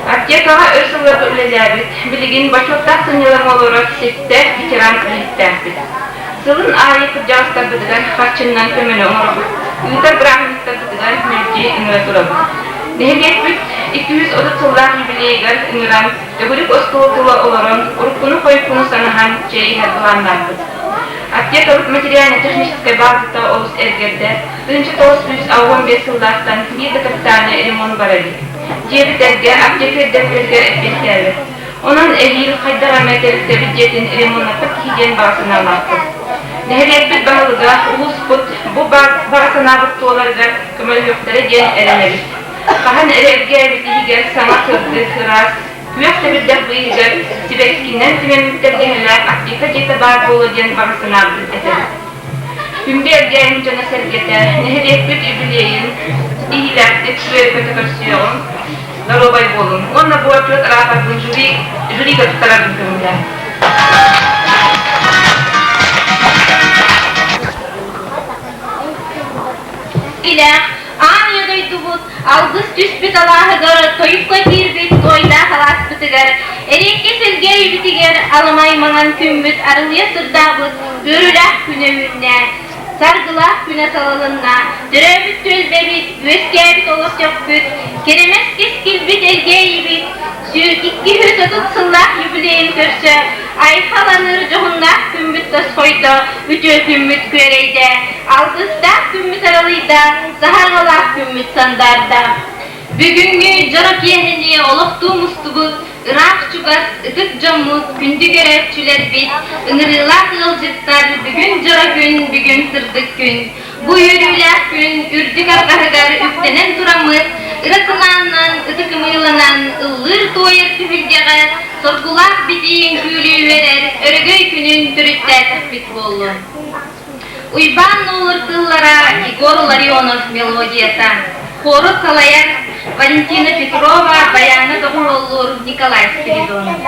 Аптекаҕа өр сылларга үлэлээбит, билигин бочуоттаах сынньалаҥҥа олорор сэттэ ветеран үлэһиттээхпит. Сылын аайы кырдьаҕастарбытыгар харчыннан көмөнү оҥоробут, ыытар бырааһынньыктарбытыгар мэлдьи ыҥыра турабыт. Нэһилиэкпит 230 сыллаах юбилейыгар ыҥыран, төгүрүк остуол тула олорон, уруккуну-хойуккуну санаһан чэй иһэр былааннаахпыт. Аптекабыт материально-техническай базата олус эргэрдэ, 1965 сыллаахтан биир да капитальнай ремонт бара илик. Дьиэбит эргэ, аптека ирдэбиллэригэр эппиэттээбэт. Онон эһиил хайдах эмэ тэрилтэбит дьиэтин ремоннаппыт киһи диэн баҕа санаалаахпыт. Нэһилиэкпит баһылыга, улууспут бу баҕа санаабыт туоларыгар көмөлөһүөхтэрэ диэн эрэнэбит. Хаһан эрэ эргээбит иһигэр саҥа сырдык, ыраас, күөх сэбирдэх быыһыгар сибэккинэн симэммит тэлгэһэлээх аптека дьиэтэ баар буолуо диэн баҕа санаабытын этэбит. Күндү Элгээйим дьоно-сэргэтэ, нэһилиэкпит юбилейын ситиһиилээхтик үөрэ-көтө көрсүөҕүҥ, доруобай буолуҥ уонна бу отчуот араапарбын жюри жюрига туттарарбын көҥүллээҥ. Илээх аан ийэ дойдубут алгыс түспүт алааһыгар тойукка киирбит туойдаах алааспытыгар эриэккэ сэлгэ өйбүтүгэр аламай маҥан күммүт арылыйа сырдаабыт үөрүүлээх күнэ үүннэ, саргылаах күнэ салалынна, төрөөбүт түөлбэбит, үөскээбит олох сөхпүт, кэрэмэс кэскилбит элгээйибит 230 сыллаах юбилейын көрсө айхаланыр дьоһуннаах күммүт тосхойдо, үтүө күммүт күөрэйдэ, алгыстаах күммүт аралыйда, саһарҕалаах күммүт сандаарда. Бүгүҥҥү дьоро киэһэни олохтуу мустубут ыраах-чугас ытык дьоммут, күндү көрөөччүлэрбит, ыҥырыылаах ыалдьыттар бүгүн дьоро күн, бүгүн сырдык күн. Бу үөрүүлээх күн үрдүк арҕаһыгар үктэнэн тураммыт, ыра санаанан, ытык ымыыланан ыллыыр-туойар түһүлгэҕэ соргулаах битии үҥкүүлүү үөрэр өрөгөй күнүн төрүттээтэхпит буоллун. Уйбаан Нуолур тыллара Егор Ларионов мелодията, хору салайар Валентина Петрова, баяҥҥа доҕуһуоллуур Николай Спиридонов.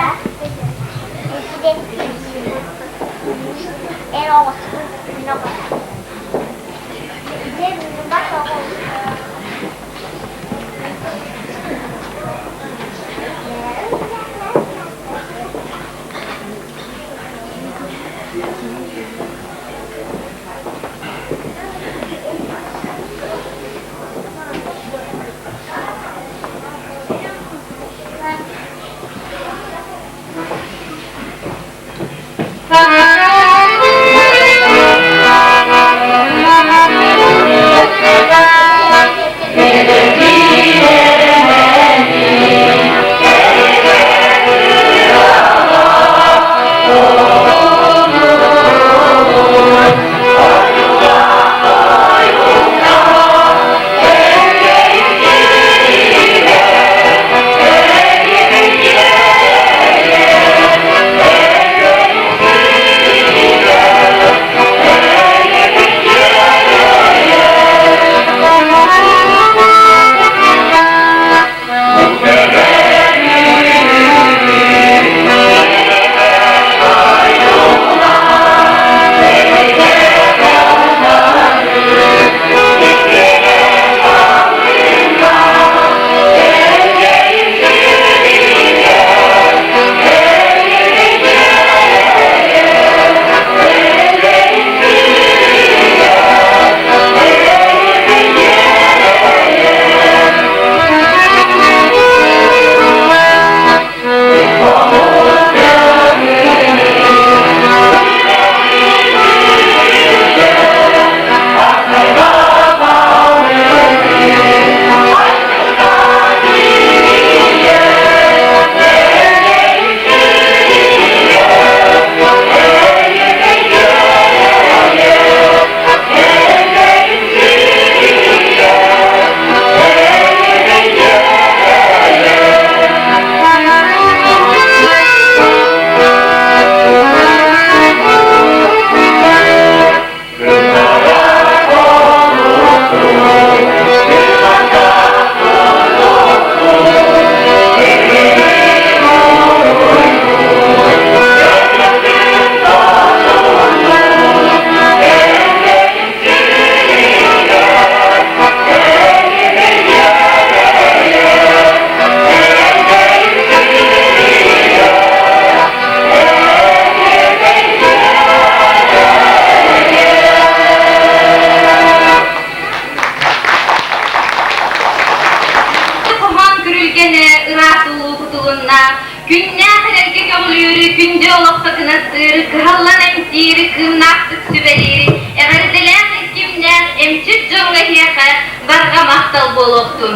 Хоһоон күрүлгэнэ ыраас улуу кутулунна, күннээх эрэлгэ көҕүлүүр, күндү олоххо кынаттыыр, кыһаллан эмтиир. кэрэхсиири, кыымнаахтык сүбэлиири, эҕэрдэлээх кимнээх эмчит дьоҥҥо эһиэхэ барҕа махтал буолуохтун.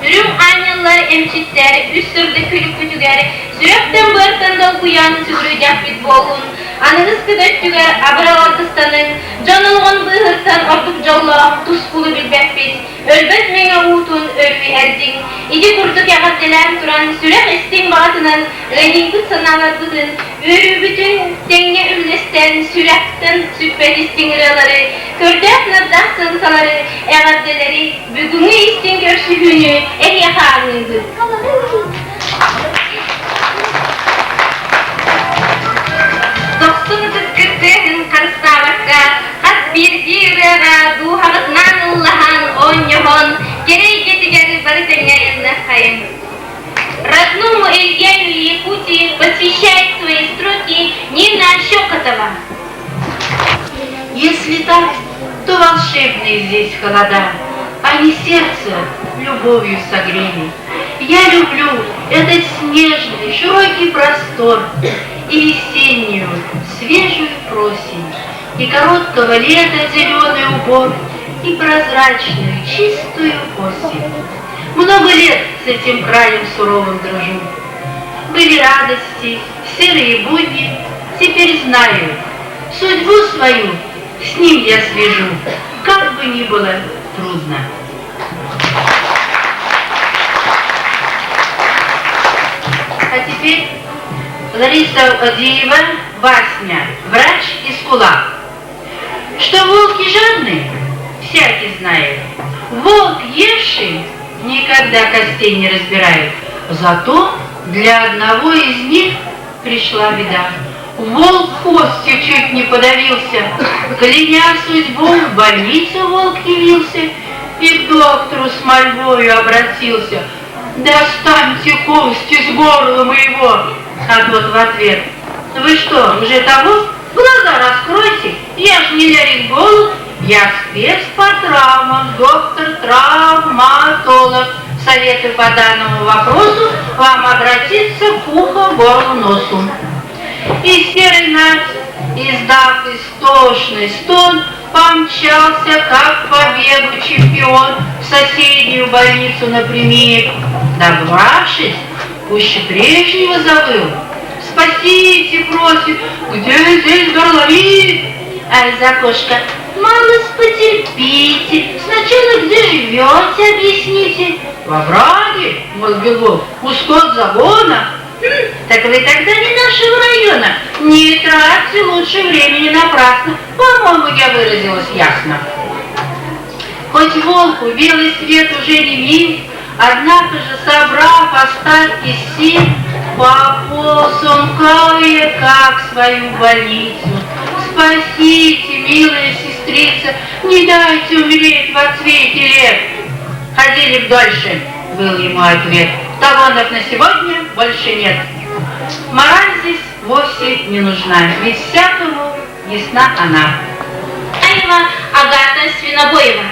Үрүҥ аанньаллар эмчиттэр үс сырдык күлүкпүтүгэр сүрэхтэн-быартан долгуйан сүгүрүйдэхпит буоллун, аныгыскы да өттүгэр абырал алгыстаныҥ, дьон олоҕун быыһыттан ордук дьоллоох тускулу билбэппит, өлбөт мэҥэ уутун өрүү иһэрдиҥ. Ити курдук эҕэрдэлээн туран, сүрэх истиҥ баҕатынан ыанньыйбыт санааларбытын, үөрүүбүтүн тэҥҥэ үллэстэн, сүрэхтэн сүппэт истиҥ ырыалары, көрдөөх-нардаах сыаҥсалары, эҕэрдэлэри, бүгүҥҥү истиҥ көрсүһүүнү эһиэхэ аныыбыт. Дохсун ытыскыт тыаһын харыстаабакка, хас биирдии ырыаҕа дууһаҕытынан ыллаһан, оонньоһон, кэрэ эйгэтигэр бары тэҥҥэ айанныаххайыҥ. Родному Эльгению Якутии посвящает свои строки Нина Щекотова. Если так, то волшебные здесь холода, Они сердце любовью согрели. Я люблю этот снежный широкий простор И весеннюю свежую просень, И короткого лета зеленый убор, И прозрачную чистую осень. Много лет с этим краем суровым дружу. Были радости, серые будни, теперь знаю, судьбу свою с ним я свяжу, как бы ни было трудно. А теперь Лариса Одеева, басня «Врач из кулак». Что волки жадны, всякий знает. Волк евший никогда костей не разбирает. Зато для одного из них пришла беда. Волк костью чуть не подавился. Кляня судьбу, в больницу волк явился и к доктору с мольбою обратился. «Достаньте кости с горла моего!» А тот в ответ. «Вы что, уже того? Глаза раскройте, я ж не ларинголог, я спец по травмам, доктор-травматолог. Советую по данному вопросу вам обратиться к уху, горлу, носу. И серый нать, издав истошный стон, помчался, как по бегу чемпион, в соседнюю больницу напрямик. Добравшись, пуще прежнего завыл. Спасите, просит, где здесь горловик? А из окошка, мама, потерпите, сначала где живете, объясните. Во враге, молвил у скот загона. Хм, так вы тогда не нашего района. Не тратьте лучше времени напрасно. По-моему, я выразилась ясно. Хоть волку белый свет уже не мил, однако же, собрав остатки сил, пополз он кое-как в свою больницу. Спасите, милая сестрица, не дайте умереть во цвете лет. Ходили б дольше, был ему ответ. Талонов на сегодня больше нет. Мораль здесь вовсе не нужна, ведь всякому ясна она. Агата Свинобоева.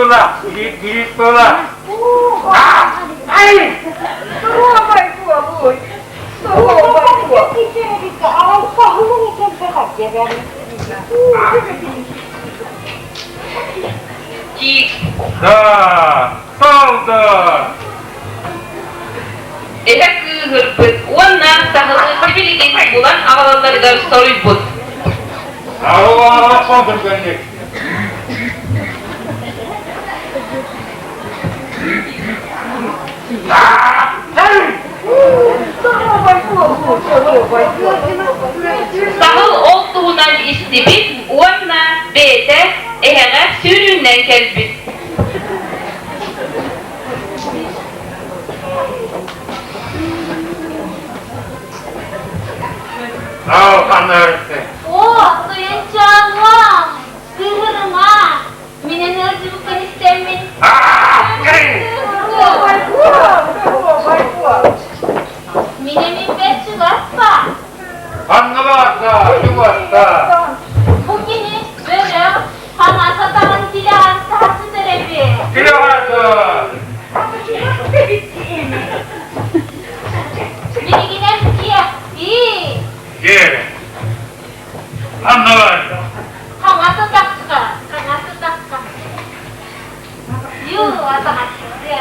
буола, биир буола. Ай! Суруобай буолуй! Суруобай буол! Да, солдат! Эһэ кыыһырбыт уонна саһылы сибилигин булан аҕалалларыгар соруйбут. Саһыл ол туһунан истибит уонна бэйэтэ эһэҕэ сүүрүүнэн кэлбит. О, тойончоонуом, кыыһырыма, мин эн ыалдьыбыккын истэммин. Мин эмин чугас ба. Анныларда, чугаста. Бу кини бөрө хаҥас атаҕын тилэҕэр саһа сытар эбит. Тилэҕэр Билигинэн киэхтии. Дьиэ. Аннылар. Хаҥас атахха, хаҥас атахха. Ю, атаҕастыа.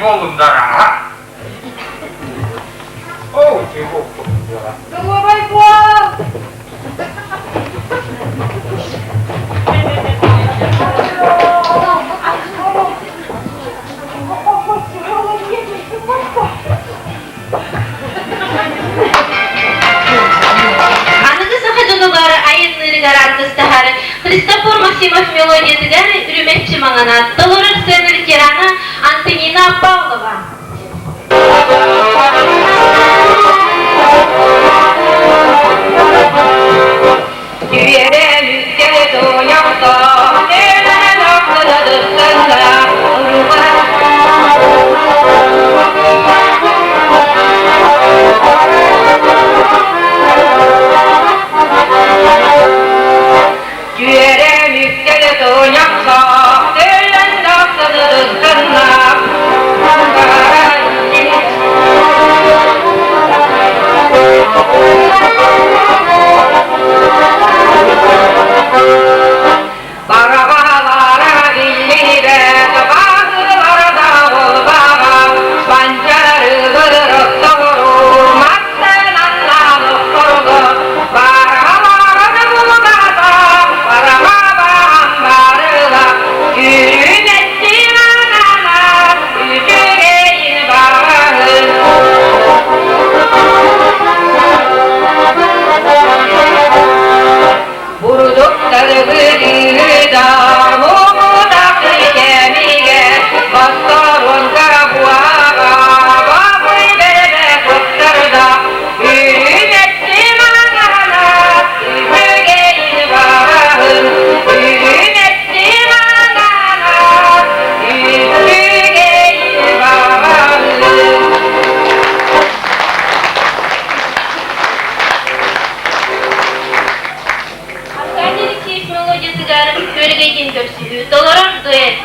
Болундара. О, Доруобай буол! Аныгы саха дьонугар айанныырыгар артыстаһар Христофор Максимов мелодиятыгар Үрүмэччи маҥана толорор сцена ветерана Антонина Павлова. Аркадий Алексеевич мелодиятыгар күөрэгэй көрсүһүү толорор дуэт.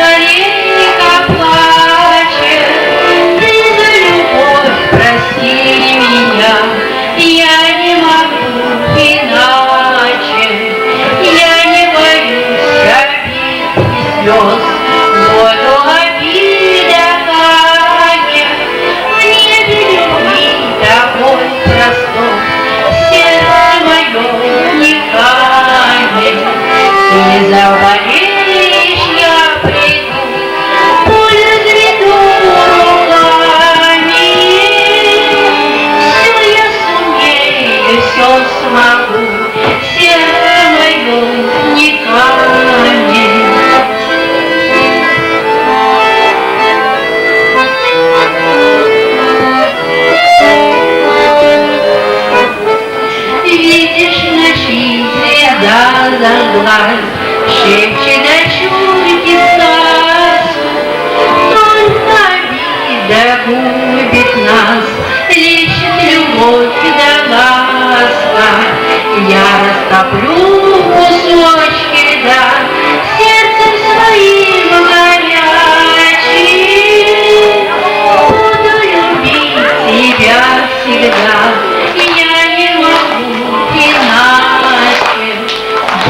Батарейка плачет, ты за любовь прости меня, я не могу иначе, я не боюсь обид и слез, воду обида канет, в небе любви такой простор, сердце мое не камень, ты заболеешь, я приду, боль разведу руками, все я сумею, все смогу, сердце мое не камень. Видишь, в ночи звезда зажглась, Шепчет дочурке сказку. Только обида губит нас, Лечит любовь да ласка. Я растоплю кусочки льда Сердцем своим горячим. Буду любить тебя всегда, Я не могу иначе.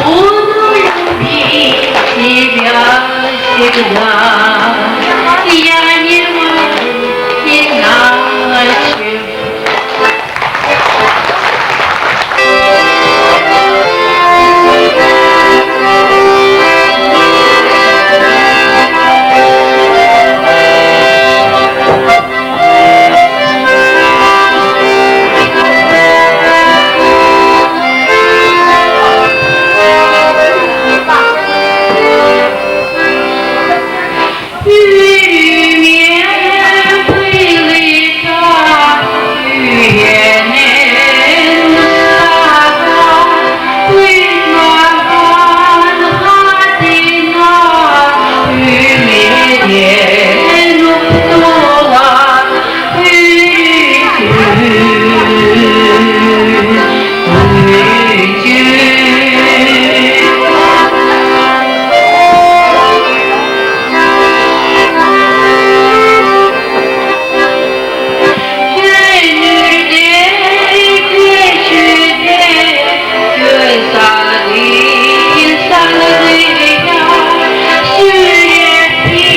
Буду любить тебя всегда, Я не могу иначе. Үөрүүм быһыыта үйэнэн устата Уймаҕан хатыҥа үмүрүөн уктулар Үрүтү, Күнүрдэ күөчүдэ күн салгын салгыйа сүрэхпин.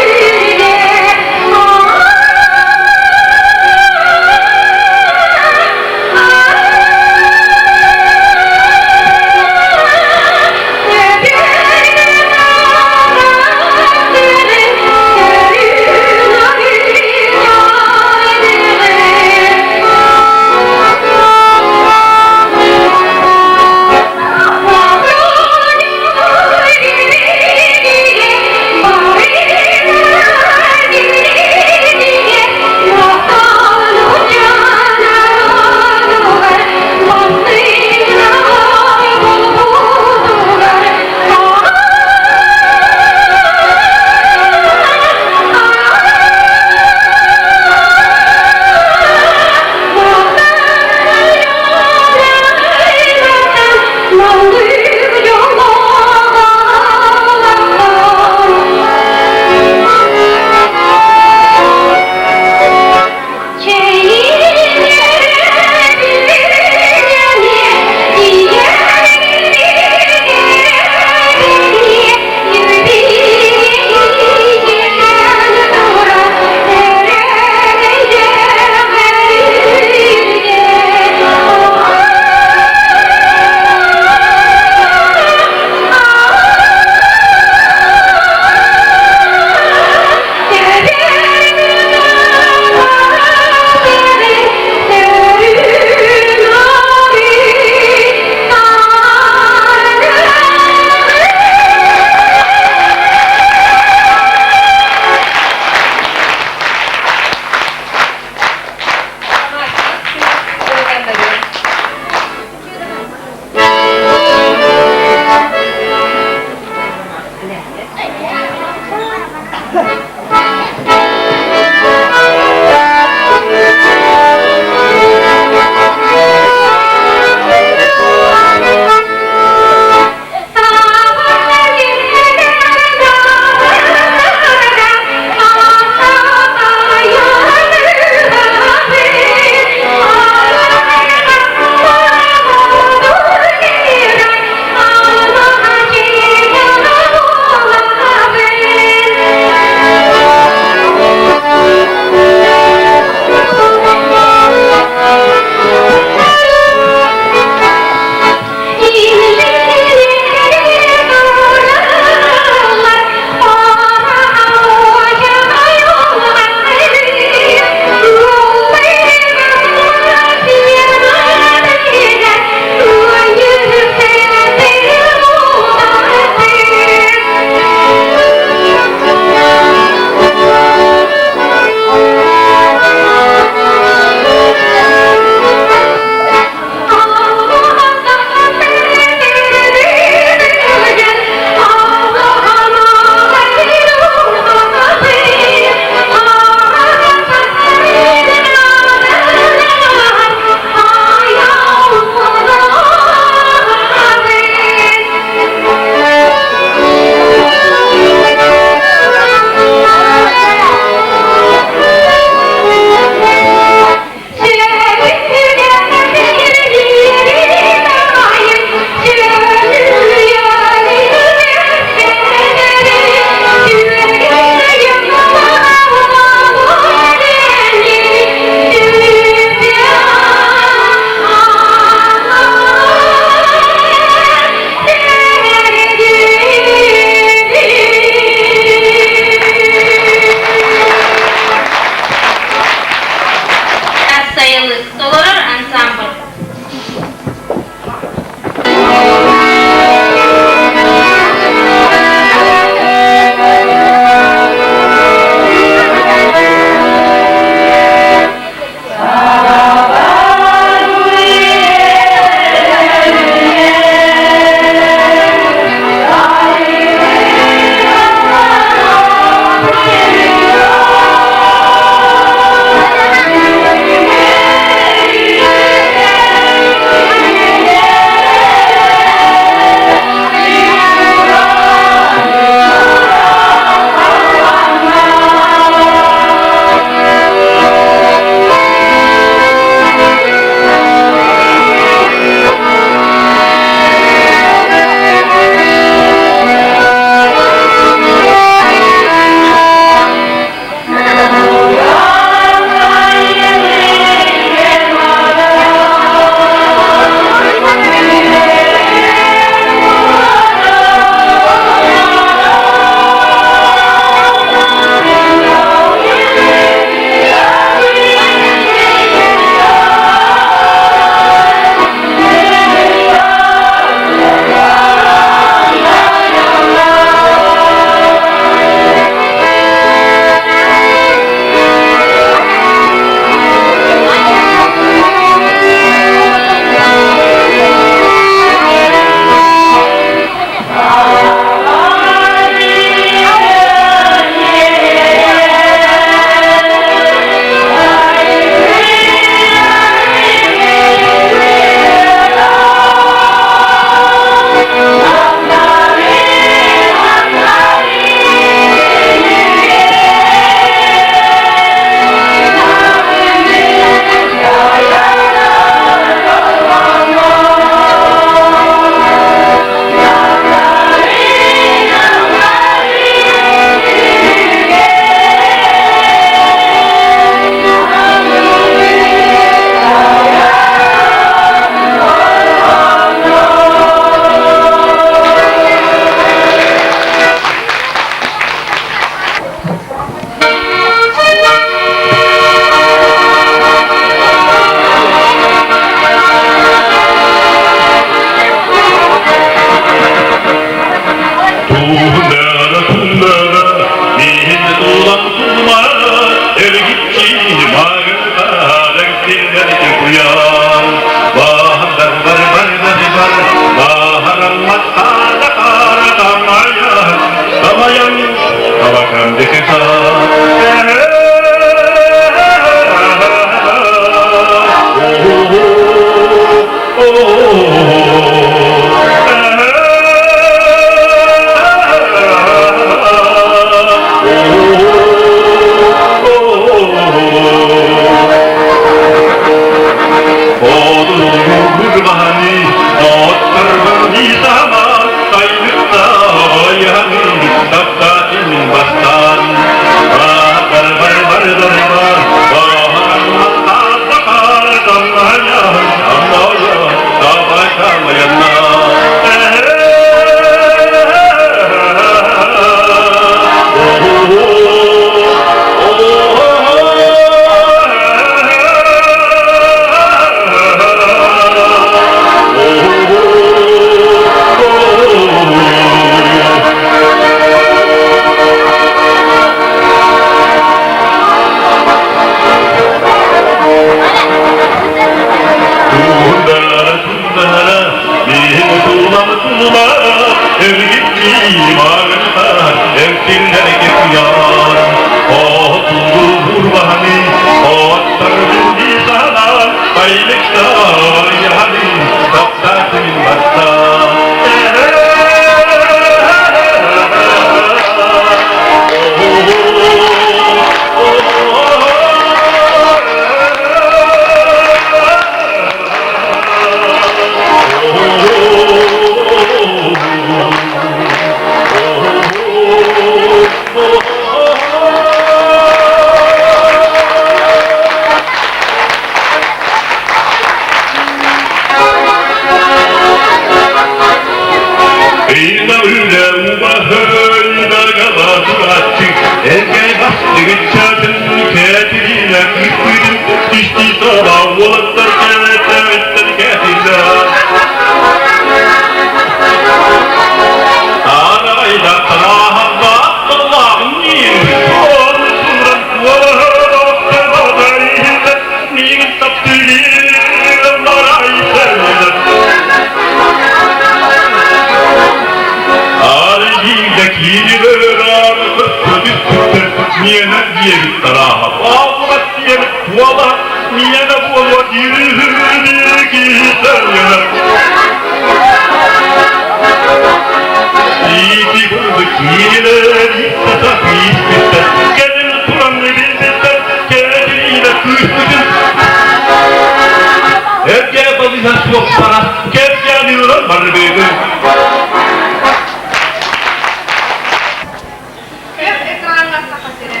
Күөх экраҥҥа Саха сирэ.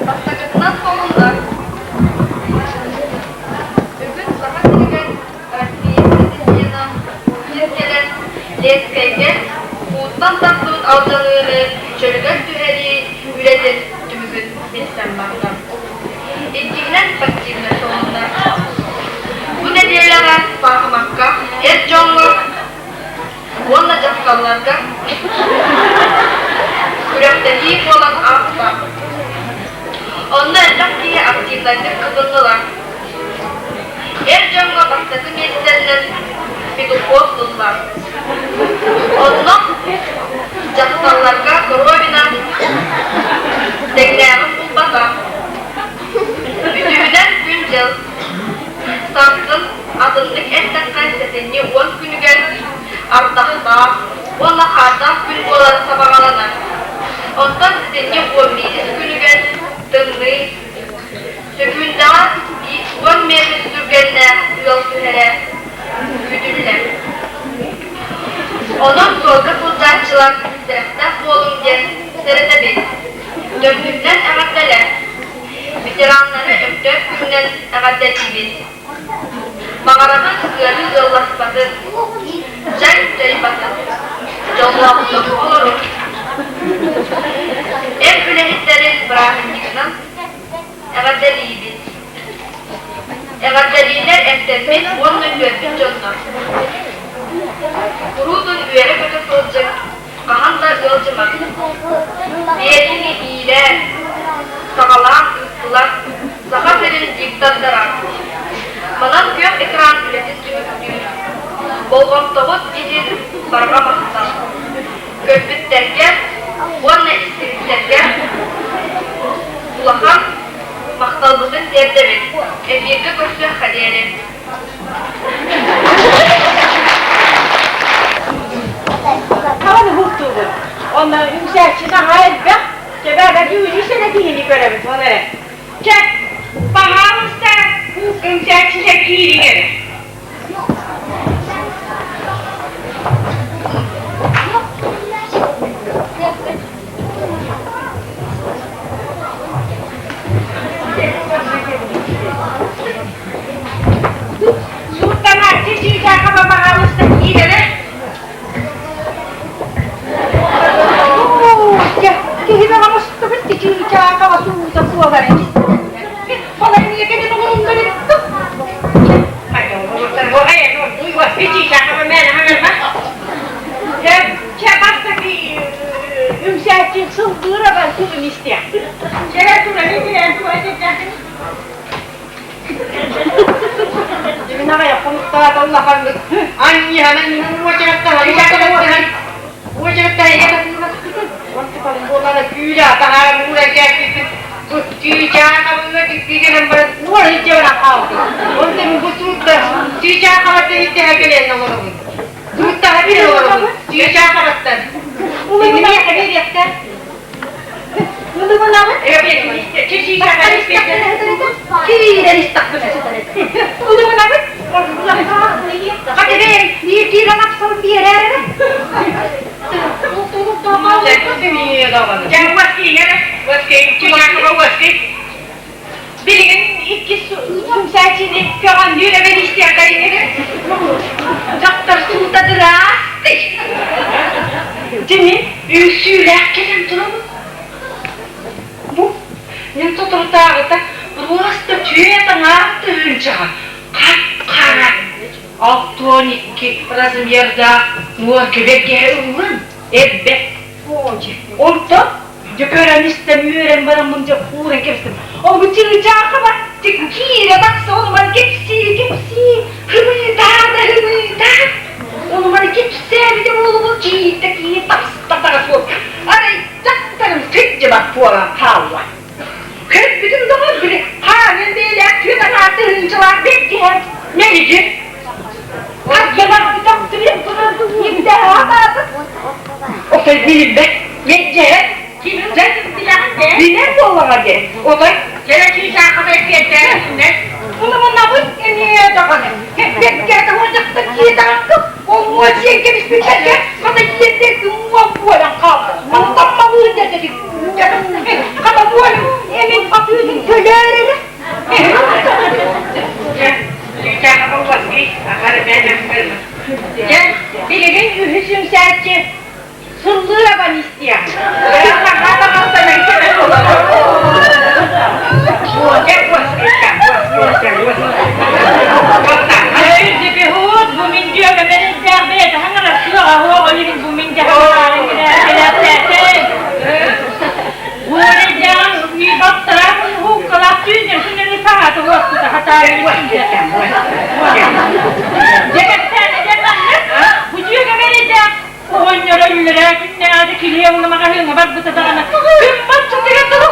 Бастакытынан холуннар. Бүгүн Саха сиригэр Россия президена Путин кэлэн Ленскэйгэ ууттан тахсыбыт алдьаныыны чөлүгэр түһэрии үлэтин түмүгүн билсэн барда. Иккиһинэн спортивнай сонуннар. Бу нэдиэлэҕэ саахымакка эр дьоҥҥо уонна дьахталларга күрэхтэһии буолан ааста. Онно элбэх киһи активнайдык кытыннылар. Эр дьоҥҥо бастакы миэстэннэн Петухов ылла. Онно дьахталларга Коровина тэҥнээҕин булбата. Үтүгүнэн күн-дьыл Сарсын атыннык эттэххэ сэтинньи уон күнүгэр ардахтаах уонна хаардаах күн буолара сабаҕаланар. Оттон сэтинньи уон биирис күнүгэр тымныы, сөкүүндэҕэ уон миэтэрэ түргэннээх ыал түһэрэ күүтүллэр. Онон суолга сылдьааччылар сэрэхтээх буолуҥ диэн сэрэтэбит. Төрдүнэн эҕэрдэлэр! Ветераннары Өктөөп күнүнэн эҕэрдэлиибит! Баҕарабын ыарыы ыалласпатын, дьаҥ дьайбатын, дьоллоохтук олоруҥ! Эр үлэһиттэрин бырааһынньыгынан эҕэрдэлиибит! Эҕэрдэлиилэр эмтэммит уонна үөрбүт дьоннор! Куруутун үөрэ-көтө сылдьыҥ, хаһан да ыалдьымаҥ! Биэриини иилээн! Улахан махталбытын тиэрдэбит. Эфиргэ көрсүөххэ диэри. Хаҕан уһуктуубут. Онно үҥсээччи наһаа элбэх. Чэбээгэ түүнү сэнэ киһини көрөбүт ол эрэ. Чэ, пожалуйста, үҥсээччилэр киириҥ эрэ. Сууттанааччы чыычаахаба пожалуйста киир эрэ. Киһи баҕа мустубут чыычаахаба суута суолар Үҥсээччи сылгыыра бар тылын истиэхпит. Чэ, тураны тирээн тура сылдьаахын. Димин аҕай хонуктаата улаханнык анньыһанан уочараттаһан уочараттаһан Онтукалым буоллаҕына күүлэ атаһаара муура кээппиппит бу чыычаахабыҥҥа тиксиигэнэн баран уор илдьэ баран хаалбыт. Онтон бу суутта чыычаахабаттан ирдэһэ кэлэн олоробун. Сууттаһа кэлэн олоробун чыычаахабаттан. Киниэхэ биэриэхтэ. Киирэн истэхпинэ Улугунабыт Хатыбей биир ахсар биэрээр Билигин иккис үҥсээччини көҕөннүүр эбэн истиэхтэрин Дьахтар суута дыраастый Дьини үҥсүүлээх кэлэн турабын. Бу мин соторутааҕыта просто түөрт аҥаар тыһыынчаҕа хап-хара 62 размердаах нуорка бэргэһэ ыллым эрбэт. Онтон дьэ көрөн истэн үөрэн бараммын дьэ ууран кэбистим. Ол бу чыычаахы бар киирэ тахса ону маны кэпсии кэпсии хымыытаа да хымыытаа ону маны кэпсээбитэ буолубут киирдэ киир таста таҕас буол арай дьахтарым сылдьыбат буолан хаалла. Көрбүтүм доҕор били хаанын бэйэлээх түөрт аҥаар тыһыынчалаах бэргэһэ мэлигир. Отой билбэт мэлдьэһэ билэр буоллаҕа дии. Отой Кэлэ чыычаахата эппиэттээн Мунабыт эмиэ даҕаны. Бэркээтэ уончахтан киэтаҕаккы олуо сиэн кэбиспиттэргэ хата иэрдэр уон буолан хаалла. Мантан малыын дэтик. Хата буолан эмин атыытын төлөөр эрэ. Чыычаахата уоскый, ахара Дьэ, билигин үһүс үҥсээччи сыллыыр абан истиэҕ. Бу мин дьүөгэм эрэйдээх бэйэтэ хаҥарар кыаҕа суох олигин бу мин Оҕонньоро үллэрээ күннээҕи килиэ уна маҕаһыыҥҥа барбыта даҕаны күн баччатыгар дылы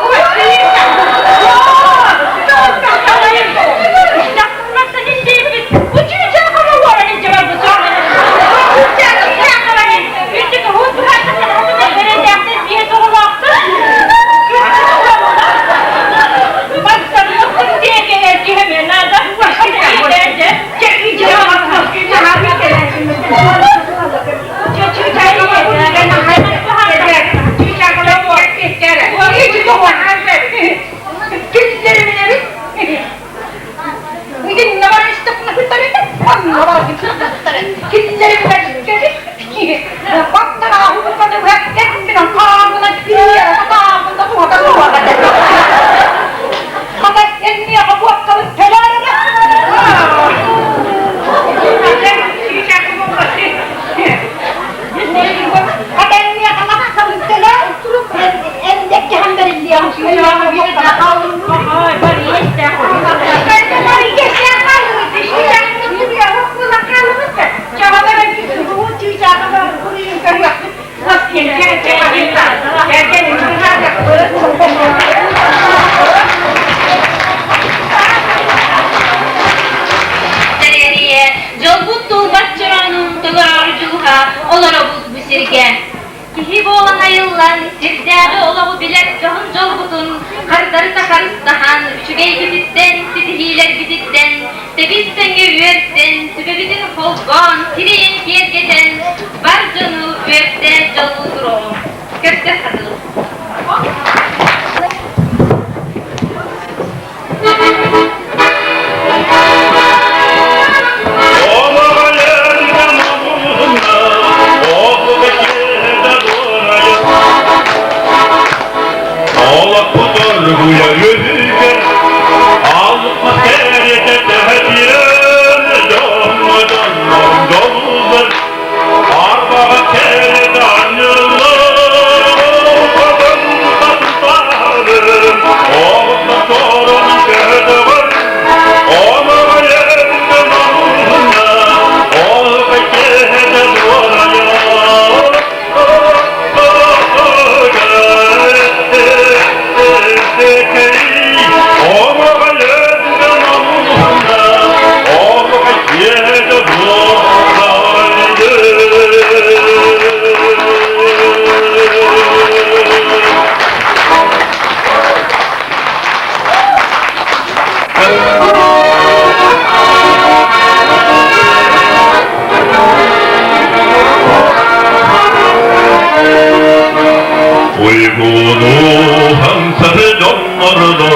оннордо,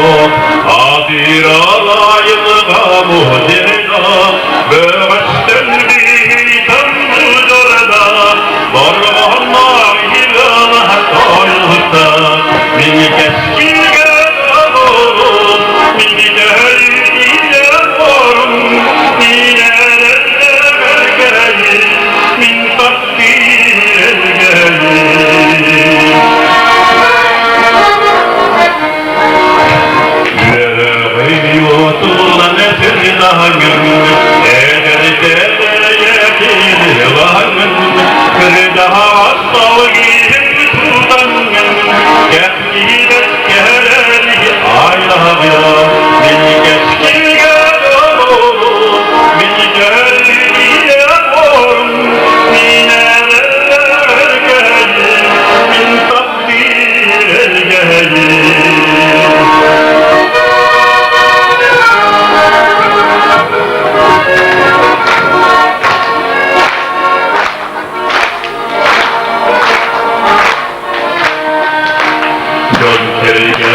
Атыыралайылга муһдирда, Бөҕөстөн биитан будурда, Борҕонноох илала тойута, Мин кэскилгэ олорум, мин дьөрү орум, Мин эрэллэргэйим, мин таптыыр элгэйим. Үөҕү этин эдэр тэлэйэтин кырдаһаҕас салгыын тутаҥҥын, кэхтиибэт кэрэни айлаһыа, мин кэскилгэ доҕорум, мин дьөрү орум, мин эрэллэргэйим, мин таптыыр элгэйим. Дьон сэргэ